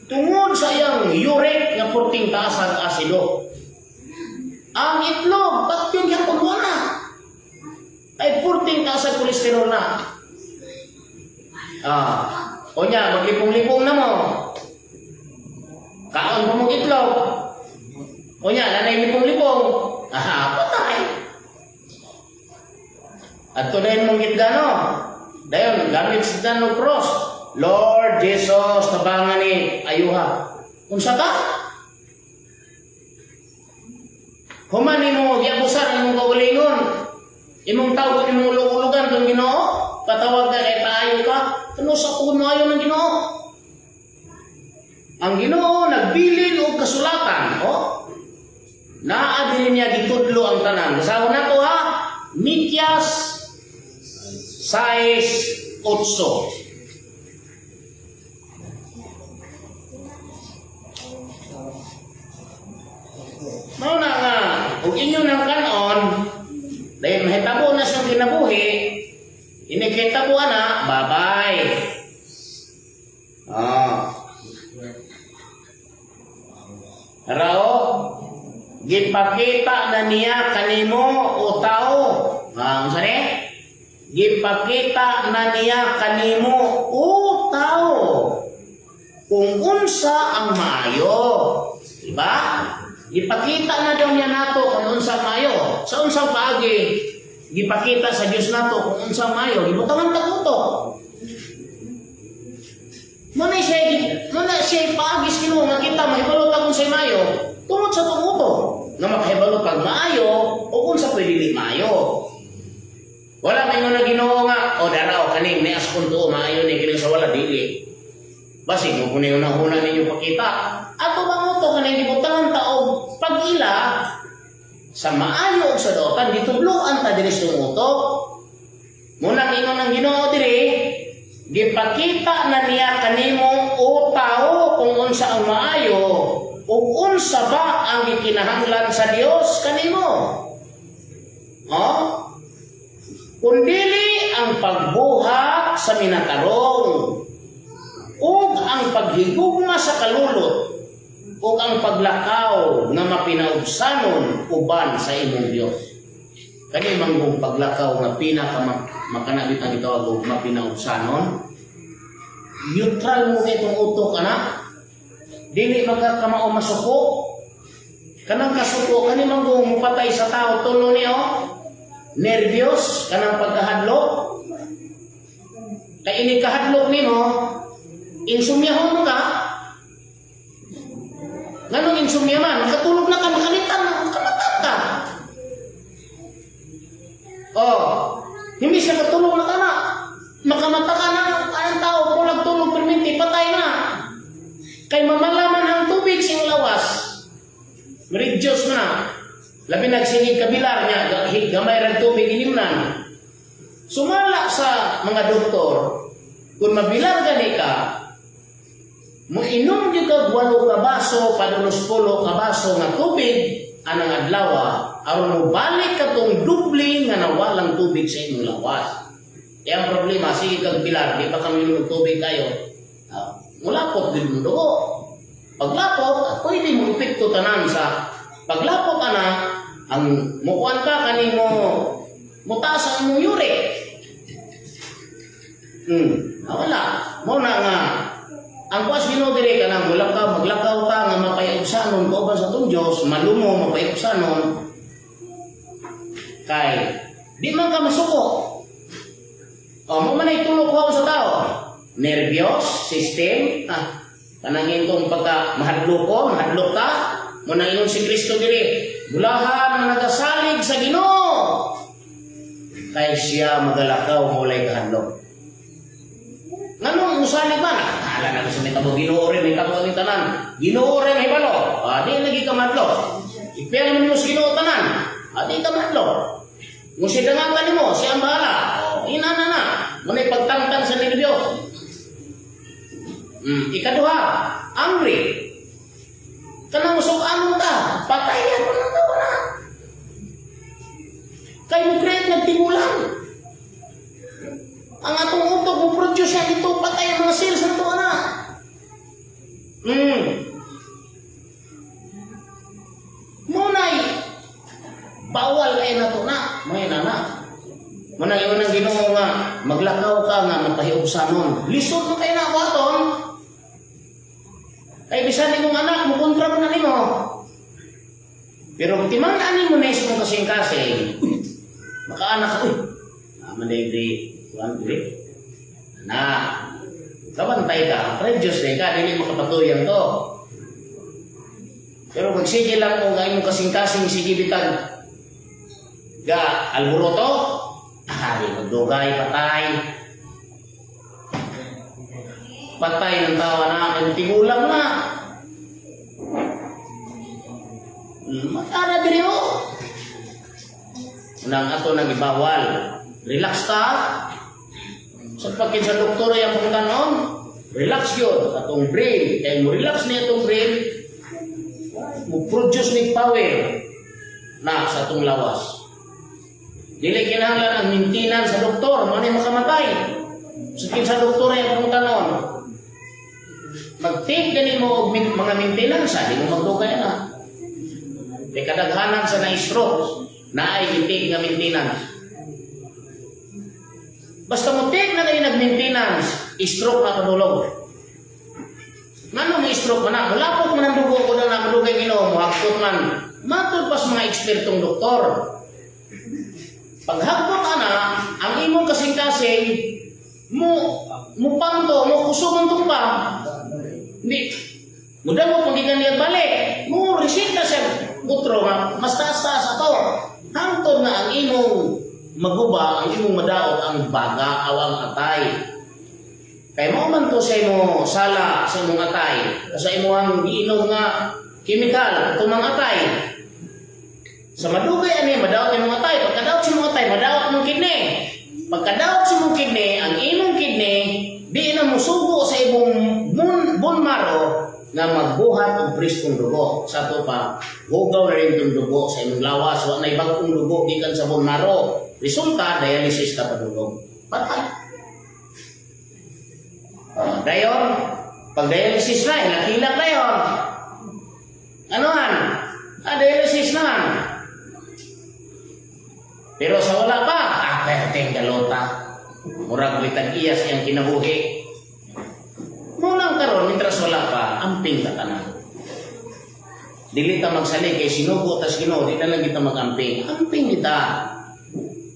Tungod sa iyang uric nga purting taas ang asido. Ang itlog, patyon gyapon mo na. Ay purting taas ang kolesterol na. Ah, o nya, maglipong-lipong na mo. Kaon mo mong itlog. O nya, nanay lipong-lipong. Ah, patay. At to dayon mong gitgano. Dayon, gamit sa og cross. Lord Jesus, tabangan ni ayuha. Unsa ka? Human nimo giabusan ang imong kaugalingon. Imong tawag imong ulog-ulugan tong Ginoo, patawag ka kay paayo ka. Ano sa kuno ayo ng Ginoo? Ang Ginoo nagbilin og kasulatan, oh. Naa diri niya gitudlo ang tanan. Basahon nato ha. Mikyas 6:8. Mao na nga, ug inyo nang kanon, dahil mahitabo na siyang kinabuhi, ini kitabo na, babay. Ah. Rao, gipakita na niya kanimo o tao. Ah, unsa ni? Gipakita na niya kanimo o tao kung unsa ang maayo. Diba? Gipakita na daw niya nato kung unsa maayo. Sa unsang paagi, gipakita sa Dios nato kung unsa maayo, gibutangan ta utok. Muna siya, muna siya paagi sa Ginoo nga kita mahibalo ta kung unsay maayo tungod sa tong utok. Nga makahibalo pag maayo o kung sa pwede dili maayo. Wala may na Ginoo nga, o dara o kaning nias kun tuo maayo ni kining sa wala dili. Basig mo kuno yung una ninyo pakita. Ato bang utok kaning gibutangan ta og pag-ila sa maayo ug sa daotan gitudloan ta diri sa utok. Munang ingon ang Ginoo diri, gipakita na niya kanimo o tao kung unsa ang maayo ug unsa ba ang gikinahanglan sa Dios kanimo. Oh? Kung dili ang pagbuhat sa minatarong ug ang paghigugma sa kalulot ug ang paglakaw nga mapinaubsanon uban sa imong Dios. Kani manggong paglakaw nga pinaka makanabit ang gitawag og mapinaubsanon. Neutral mo kay itong utok ana. Dili magkakamao masuko. Kanang kasuko kani manggong mupatay sa tao tulo niyo. Nervyos kanang pagkahadlok. Kay ini kahadlok nimo, insumyahon mo ka. Nganong insumya man, makatulog na ka, makalitan, makamata ka. Hindi siya katulog na kana. Makamata ka na ang tao, kulag tulog perminti, patay na. Kay mamalaman ang tubig sa iyong lawas. Reduce mo na. Labi nagsigig kabilar niya, gamay rag tubig inimnan. Sumala sa mga doktor, kung mabilar gani ka, muinom gyud kag 8 ka baso padulong 10 ka baso nga tubig anang adlaw aron mo balik katong doble nga nawalang tubig sa imong lawas. Kaya ang problema, sige kag bilar, di pa kami inom og tubig kayo. Ah, mulapot din mo dugo. Paglapot, pwede mo epekto tanan sa paglapot ana ang mukuan ka kanimo mutaas ang imong uric. Wala. Mo na nga ang kuas Ginoo diri kanang mulakaw, maglakaw ka nga mapayugsanon kauban sa atong Dios, malumo mapayugsanon kay di man ka masuko. O mo man ay tulok ko sa tao. Nervyos system, ah, kanang intong pagka mahadlok ko, mahadlok ka, mo na ingon si Kristo diri, bulahan ang nagasalig sa Ginoo. Kay siya magalakaw walay kahadlok. Nganong musalig ba? Nakakala na sa may tabo Ginoo rin, may tabo ang tanan. Ginoo rin hibalo. Ah, di lagi ka madlok. Ipiyal mo sa Ginoo tanan. Ah, di ka madlok. Kung siya dangan nimo, siya ang bahala. Oh, ina na na. Muna'y pagtangtang sa nervyos. Ikaduha, angry. Kanang musok-ano ka, patay yan mo nang tawa na. Kay mo create nagtimulan. Ang atong utok mo produce yan dito, patay ang mga cells ng tuwa na. Munay, bawal ay nato na, may na na. Munay yun ang Ginoo nga, maglakaw ka nga mapahiugsanon. Lisod mo kay na aton. Kay bisan nimong anak, mo kontra mo na nimo. Pero kung timan-an mo na ismong kasing-kasing, uy, makaanak ka, uy, naman na di, kuan dili. Na, kabantay ka, prejudice din ka, dili makapatuyan to. Pero kung sige lang o nga imong kasing-kasing, sige bitag, ga, alboroto, ah, di magdugay, patay. Patay ng tawa na, kay tigulang na. Matara diri oh. Unang ato nang ibawal. Relax ta. Sa pagkin sa doktor ay ang tanon, relax yun. Atong brain. Kaya mo relax niya atong brain, mo produce ni power na sa atong lawas. Dili kinahanglan ang maintenance sa doktor, mo ni makamatay. Sa kin sa doktor ay ang tanon, mag-take gani mo og mga maintenance, di mo magdugay na. Kay kadaghanan sa na-stroke, na ay i-take nga maintenance. Basta mo take na kayo nag-maintenance, stroke na padulog. Ngano mo stroke man na? Mulapot man ang dugo ko na na madugay Ginoo, mohagkot man. Matod pa sa mga ekspertong doktor. Paghagkot ana, ang imong kasing-kasing mo mo panto, mo kusog ang tumba. Hindi. Muda mo pag niya balik. Mo resita siya utro nga mas taas-taas ato. Hangtod na ang imong maguba, ang imong madaot ang baga o ang atay. Kay mo man to sa imo sala sa imong atay, o sa imong giinom nga chemical tumang atay. Sa madugay ani madaot imong atay, pagkadaot sa imong atay, madaot imong kidney. Pagkadaot sa imong kidney, ang imong kidney di na musugo sa imong bone marrow nga magbuhat og preskong dugo. Sa ato pa, hugaw na rin itong dugo sa imong lawas, wa na'y bag-ong dugo gikan sa bone marrow. Resulta, dialysis ka padulong. Patay. Oh, dayon, pag dialysis na, hilak-hilak na yun. Ano an? Ah, dialysis na. Pero sa wala pa, ah, perteng galota. Murag bitag iyas iyang kinabuhi. Munang karon mintras wala pa, amping ka tanan. Dili ta magsalig kay sinugo tas Ginoo, di na lang kita magamping. Amping kita.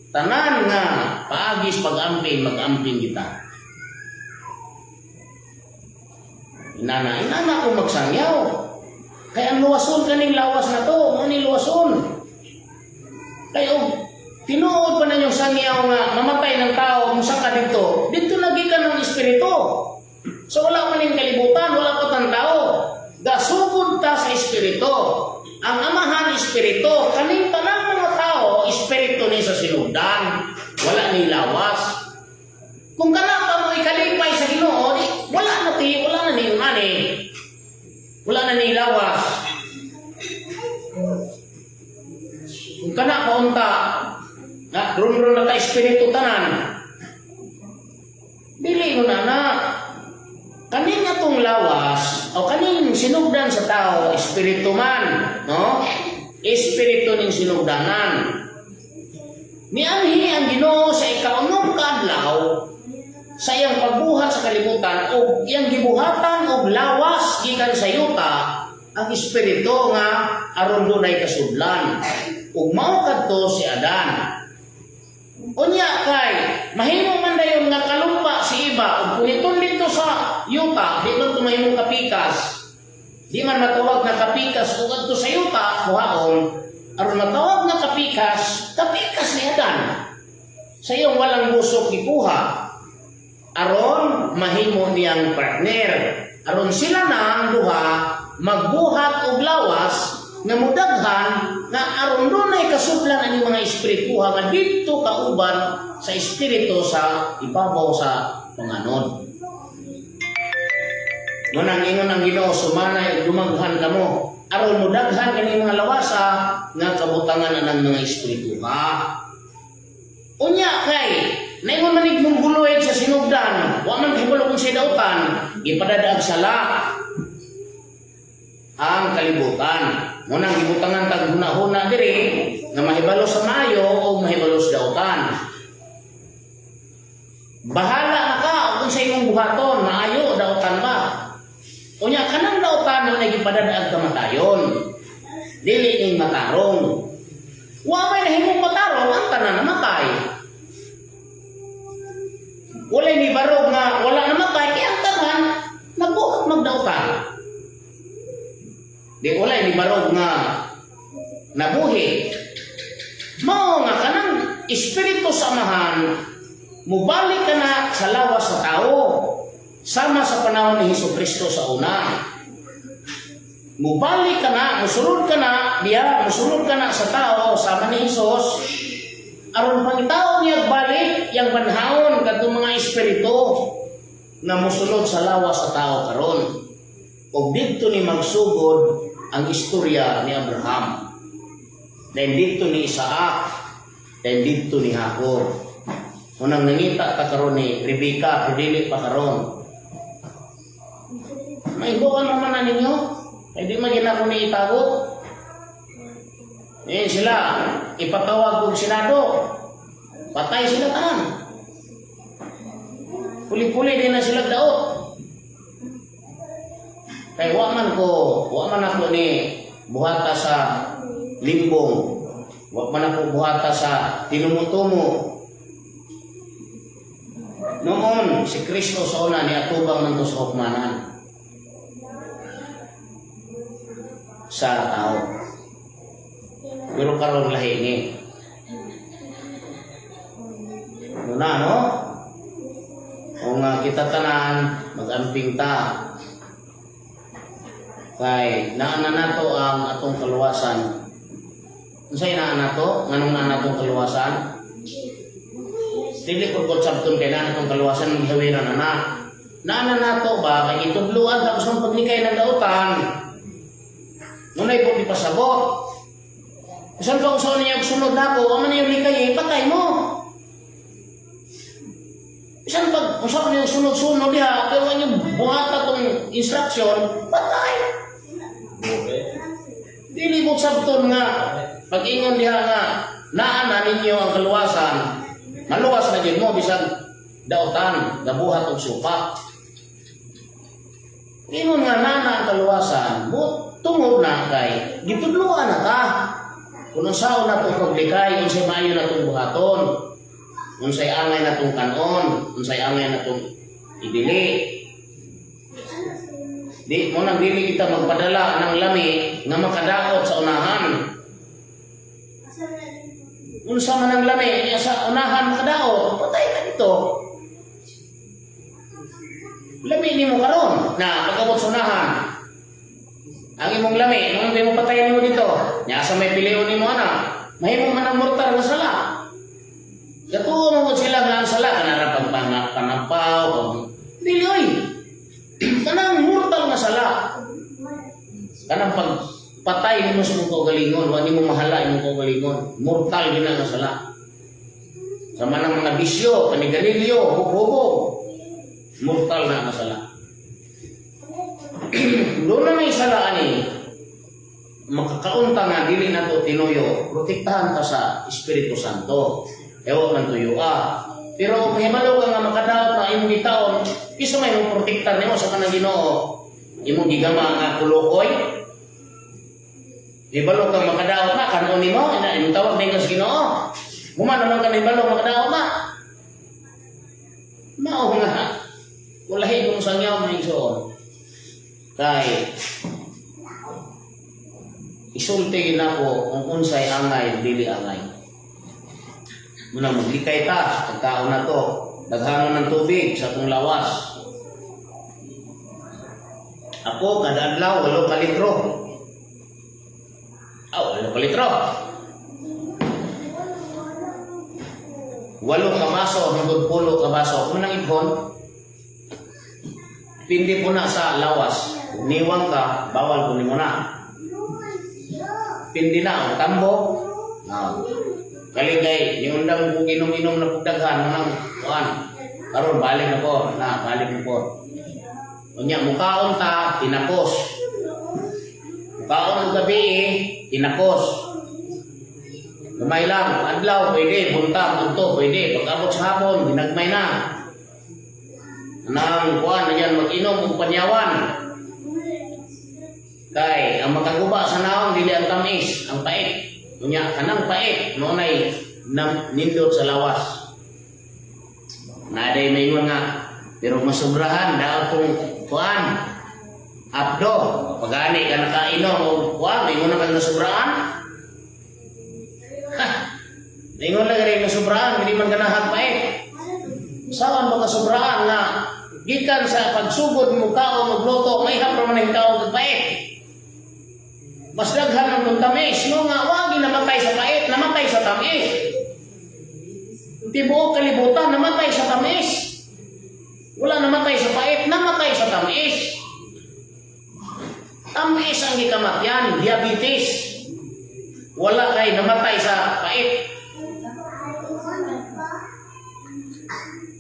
Tanan nga paagis pag-amping, mag-amping kita. Inana, inana ko magsangyaw. Kay ang luwason kaning lawas na to, mo ni luwason. Kay og Tinuod pa na yung sangyaw nga mamatay ng tao, musaka dito, dito lagi ka ng espiritu. So wala man yung kalibutan, wala pa tang tao. Gasugod ta sa espiritu. Ang Amahan, espiritu, kaning tanang mga tao, espiritu ni sa sinugdan. Wala ni lawas. Kung kana pa mo ikalipay sa Ginoo, di, wala na ti, wala na ni ani. Wala na ni lawas. Kung kana pa unta, na ron na ta espiritu tanan. Dili ko na na. Kaning atong lawas o kaning sinugdan sa tao, espiritu man, no? Espiritu ning sinugdanan. Mianhi ang Ginoo sa ikaunom ka adlaw sa iyang pagbuhat sa kalibutan ug iyang gibuhatan og lawas gikan sa yuta ang espiritu nga aron dunay kasudlan, ug mao kadto si Adan. Unya kay mahimo man dayon nga kalumpa si Eva ug puniton dito sa yuta, di man to mahimong kapikas. Di man matawag na kapikas ug adto sa yuta kuhaon. Aron matawag nga kapikas, kapikas ni Adan sa iyong walang busok gikuha aron mahimo niyang partner, aron sila na ang duha magbuhat og lawas nga mudaghan, nga aron dunay kasudlan ani mga espirituha nga didto kauban sa espiritu sa ibabaw sa panganod. Munang ingon ang Ginoo, "Sumanay ug dumaghan kamo," aron mudaghan kani mga lawasa nga kabutangan anang mga espirituha. Unya kay naingon man ig mongguloid sa sinugdan, wa man kahibalo kung sa dautan, gipadadaag sala ang kalibutan. Munang gibutangan tag hunahuna diri nga mahibalo sa maayo o mahibalo sa dautan. Bahala na ka kung sa imong buhaton, maayo o dautan ba. Unya kanang dautan mo na gipadadaag kamatayon. Dili ning matarong. Wa may nahimong matarong, ang tanan namatay. Walay ni barog nga wala namatay, kaya ang tanan nagbuhat magdautan. Di walay ni barog nga nabuhi. Mao nga kanang espiritu sa Amahan mubalik ka na sa lawas sa tao. Sama sa panahon ni Hesus Kristo sa una. Mubalik ka na, musulod ka na, diya, musulod ka na sa tao, sama ni Hesus, aron pangitaon niya balik, yang banhaon kadtong mga espiritu na musulod sa lawas sa tao karon. Og didto ni magsugod ang istorya ni Abraham. Then didto ni Isaac, then didto ni Jacob. Unang nangita ta karon ni Rebecca, pero dili pa karon. Maibuan naman na ninyo. Ay di man yun ako ni itago. Eh sila, ipatawag og Senado. Patay sila tanan. Puli-puli din na sila daot. Kay wa man ako ni buhata sa limbong. Wa man ako buhata sa tinumutumo. Noon, si Kristo sa una ni atubang man to sa hukmanan sa tao. Pero karon lahi ni. Muna, no? O nga kita tanan, mag-amping ta. Kay naa na nato ang atong kaluwasan. Unsay naa nato? Nganong naa natong kaluwasan? Dili ko sabton kay naa natong kaluwasan, gihawiran na na. Naa na nato ba kay gitudloan tapos ang paglikay ng dautan. Nunay po ipasabot. Bisan pa usaw niya sunod nako, wa man yung likay, eh, patay mo. Bisan pag usaw niya sunod-sunod diha, pero yung buhata tong instruction, patay. Dili mo sabton nga pag-ingon diha nga naa na ninyo ang kaluwasan, maluwas na jud mo bisan dautan, gabuhat og supak. Ingon nga naa na ang kaluwasan, mo tungod na kay gitudloan na ta. Kung unsaon na itong paglikay, unsay maayo na itong buhaton, unsay angay na itong kanon, unsay angay na itong idili. Di mo nang dili kita magpadala ng lami nga makadaot sa unahan. Unsa man ang lami sa unahan makadaot, patay ka dito. Lami nimo karon na pag-abot sa unahan. Ang imong lami, nung di mo patayin nimo dito, nya sa may pilion nimo ana, mahimo man ang mortal nga sala. Gatuo mo gud sila nga ang sala kanang ra pagpanga panampaw, pag dili oy. Kanang mortal nga sala. Kanang pagpatay nimo sa imong kaugalingon, wa nimo mahala imong kaugalingon, mortal gyud na nga sala. Sama ng mga bisyo, panigarilyo, hubog-hubog, mortal na nga sala. Doon na may sala ani, makakaunta nga dili na to tinuyo, protektahan ka sa Espiritu Santo. Ewa man tuyo ah. Pero kung himalo ka nga makadaot na imong gitaon, kinsa may mo protektar nimo sa kanang Ginoo? Imong gigama nga kulukoy. Hibalo kang makadaot na kanon nimo, ina imong tawag na sa Ginoo. Human naman ka na hibalo makadaot na. Mao nga. Ulahi kong sangyaw, mga igsoon. Kay isulti nako kung unsay angay, dili angay. Muna maglikay ta sa pagkaon na to. Daghanon ng tubig sa atong lawas. Ako, kada adlaw, 8 ka litro. Aw, 8 ka litro. 8 ka baso, hangtod 10 ka baso. Kung nang ibon, pindi po na sa lawas. Kung niwang ka, bawal kunin mo na. Pindi na ang tambo. Ah. Kaligay, niundang kung inom-inom na pugdaghan, manang kuan. Karon balik na po, na balik na po. Unya mukaon ta, tinakos. Mukaon og gabi, eh, tinakos. Gamay lang, adlaw pwede, buntag udto pwede, pag-abot sa hapon, ginagmay na. Nang kuan na yan, mag-inom og panyawan. Kay ang makaguba sa naong dili ang tamis, ang pait. Unya kanang pait mao nay nindot sa lawas. Naday may nga pero masobrahan daw tong kuan abdo pagani ka nakainom og kuan, maingon na kang nasobrahan. Ha, maingon na rin nasobrahan, hindi man ganahan pait. Sawan mo kasobrahan nga gikan sa pagsugod mo kaon og luto, may hapon man ang kaon og pait. Mas daghan ang tamis, no nga wagi namatay sa pait, namatay sa tamis. Tibuok kalibutan namatay sa tamis. Wala namatay sa pait, namatay sa tamis. Tamis ang gikamatyan, diabetes. Wala kay namatay sa pait.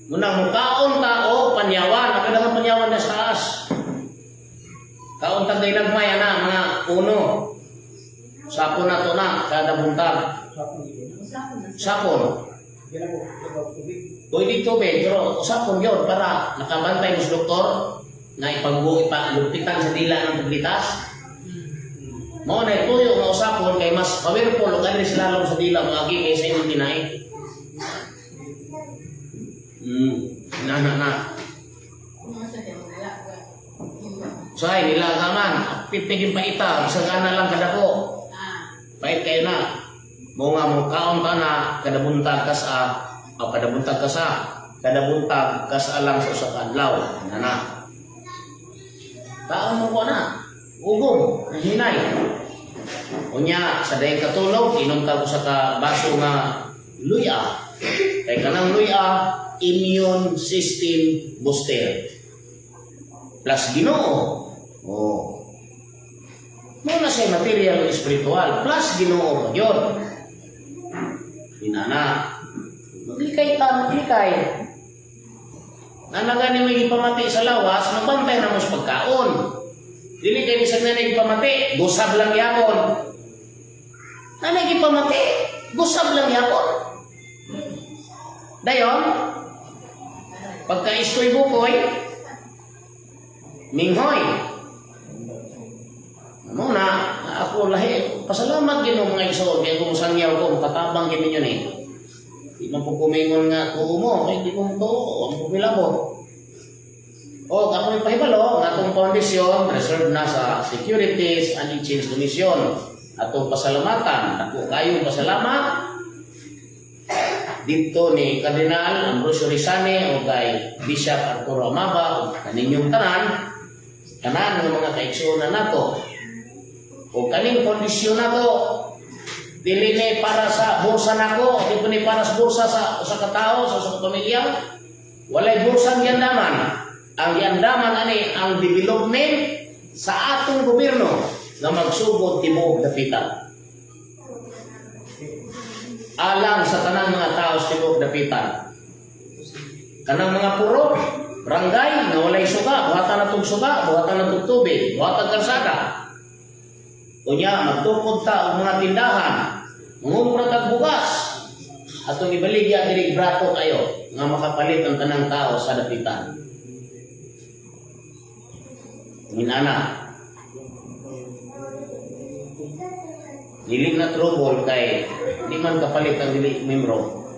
Muna mukaon ta o panyawan, ang panyawan na sa taas. Kaon ta nagmay ana mga uno. Sapon na to na kada buntag. Sapon. Pwede tubig, pero usapon yun para nakabantay mo sa doktor na ipagbu ipalumpitan sa dila ng paglitas. Mao na tuyo nga usapon kay mas powerful ug adri sa lalom sa dila moagi kaysa imong tinai. Na na na. Say nila kaman, apit na paita, bisag ana lang kadako. Pait kayo na. Mo nga mo kaon ka na kada buntag ka sa o kada buntag ka sa kada buntag ka sa lang sa usa ka adlaw. Na na. Kaon mo ko na. Ugom, hinay. Unya sa dayang katulog, inom ka usa ka baso nga luya. Kay kanang luya, immune system booster. Plus Ginoo. Oh. Mo na siya material o spiritual. Plus Ginoo pa yun. Inana. Maglikay ta, maglikay. Nanaga ni may gipamati sa lawas, magbantay na mo sa pagkaon. Dili kay bisag na gipamati, gusab lang yapon. Nanay gipamati, gusab lang yapon. Dayon, pagka iskoy bukoy, minghoy. Mo na, ako lahi, pasalamat Ginoo, mga igsoon, kaya kung sangyaw ko, katabang gini yun eh. Di man po kumingon nga tuo mo, kay di ko tuo, ang pupila mo. O, ako may pahibalo, nga atong foundation, reserve na sa Securities and Exchange Commission. Atong pasalamatan, ako kayong pasalamat. Dito ni Cardinal Ambrosio Rizane o kay Bishop Arturo Amaba o kaninyong tanan, tanan ng mga kaigsuonan nato. O kaning kondisyon nato, dili ni para sa bursa nako, di po ni para sa bursa sa usa ka tawo, sa usa ka pamilya. Walay bursa ang giandaman. Ang giandaman ani ang development sa atong gobyerno nga magsugod tibuok Dapitan. Alang sa tanang mga tao sa tibuok Dapitan. Kanang mga puro, barangay nga walay suga, buhatan na tong suga, buhatan na tong tubig, buhatan karsada. Unya, magtukod ta og mga tindahan, mangumpra tag bugas, atong ibaligya diri, brato kayo nga makapalit ang tanang tao sa Dapitan. Minana. Dili na trouble kay di man kapalit ang dili membro.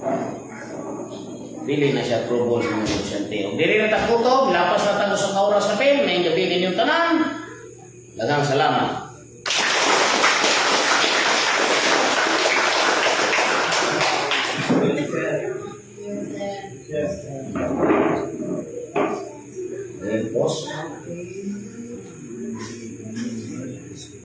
Dili na siya trouble sa mga negosyante. Ug dili na ta kutob, lapas na tago sa kaoras na pen, maayong gabii ninyong tanan. Daghang salamat. Yes, sir. Yes, sir. Then, pause. Okay.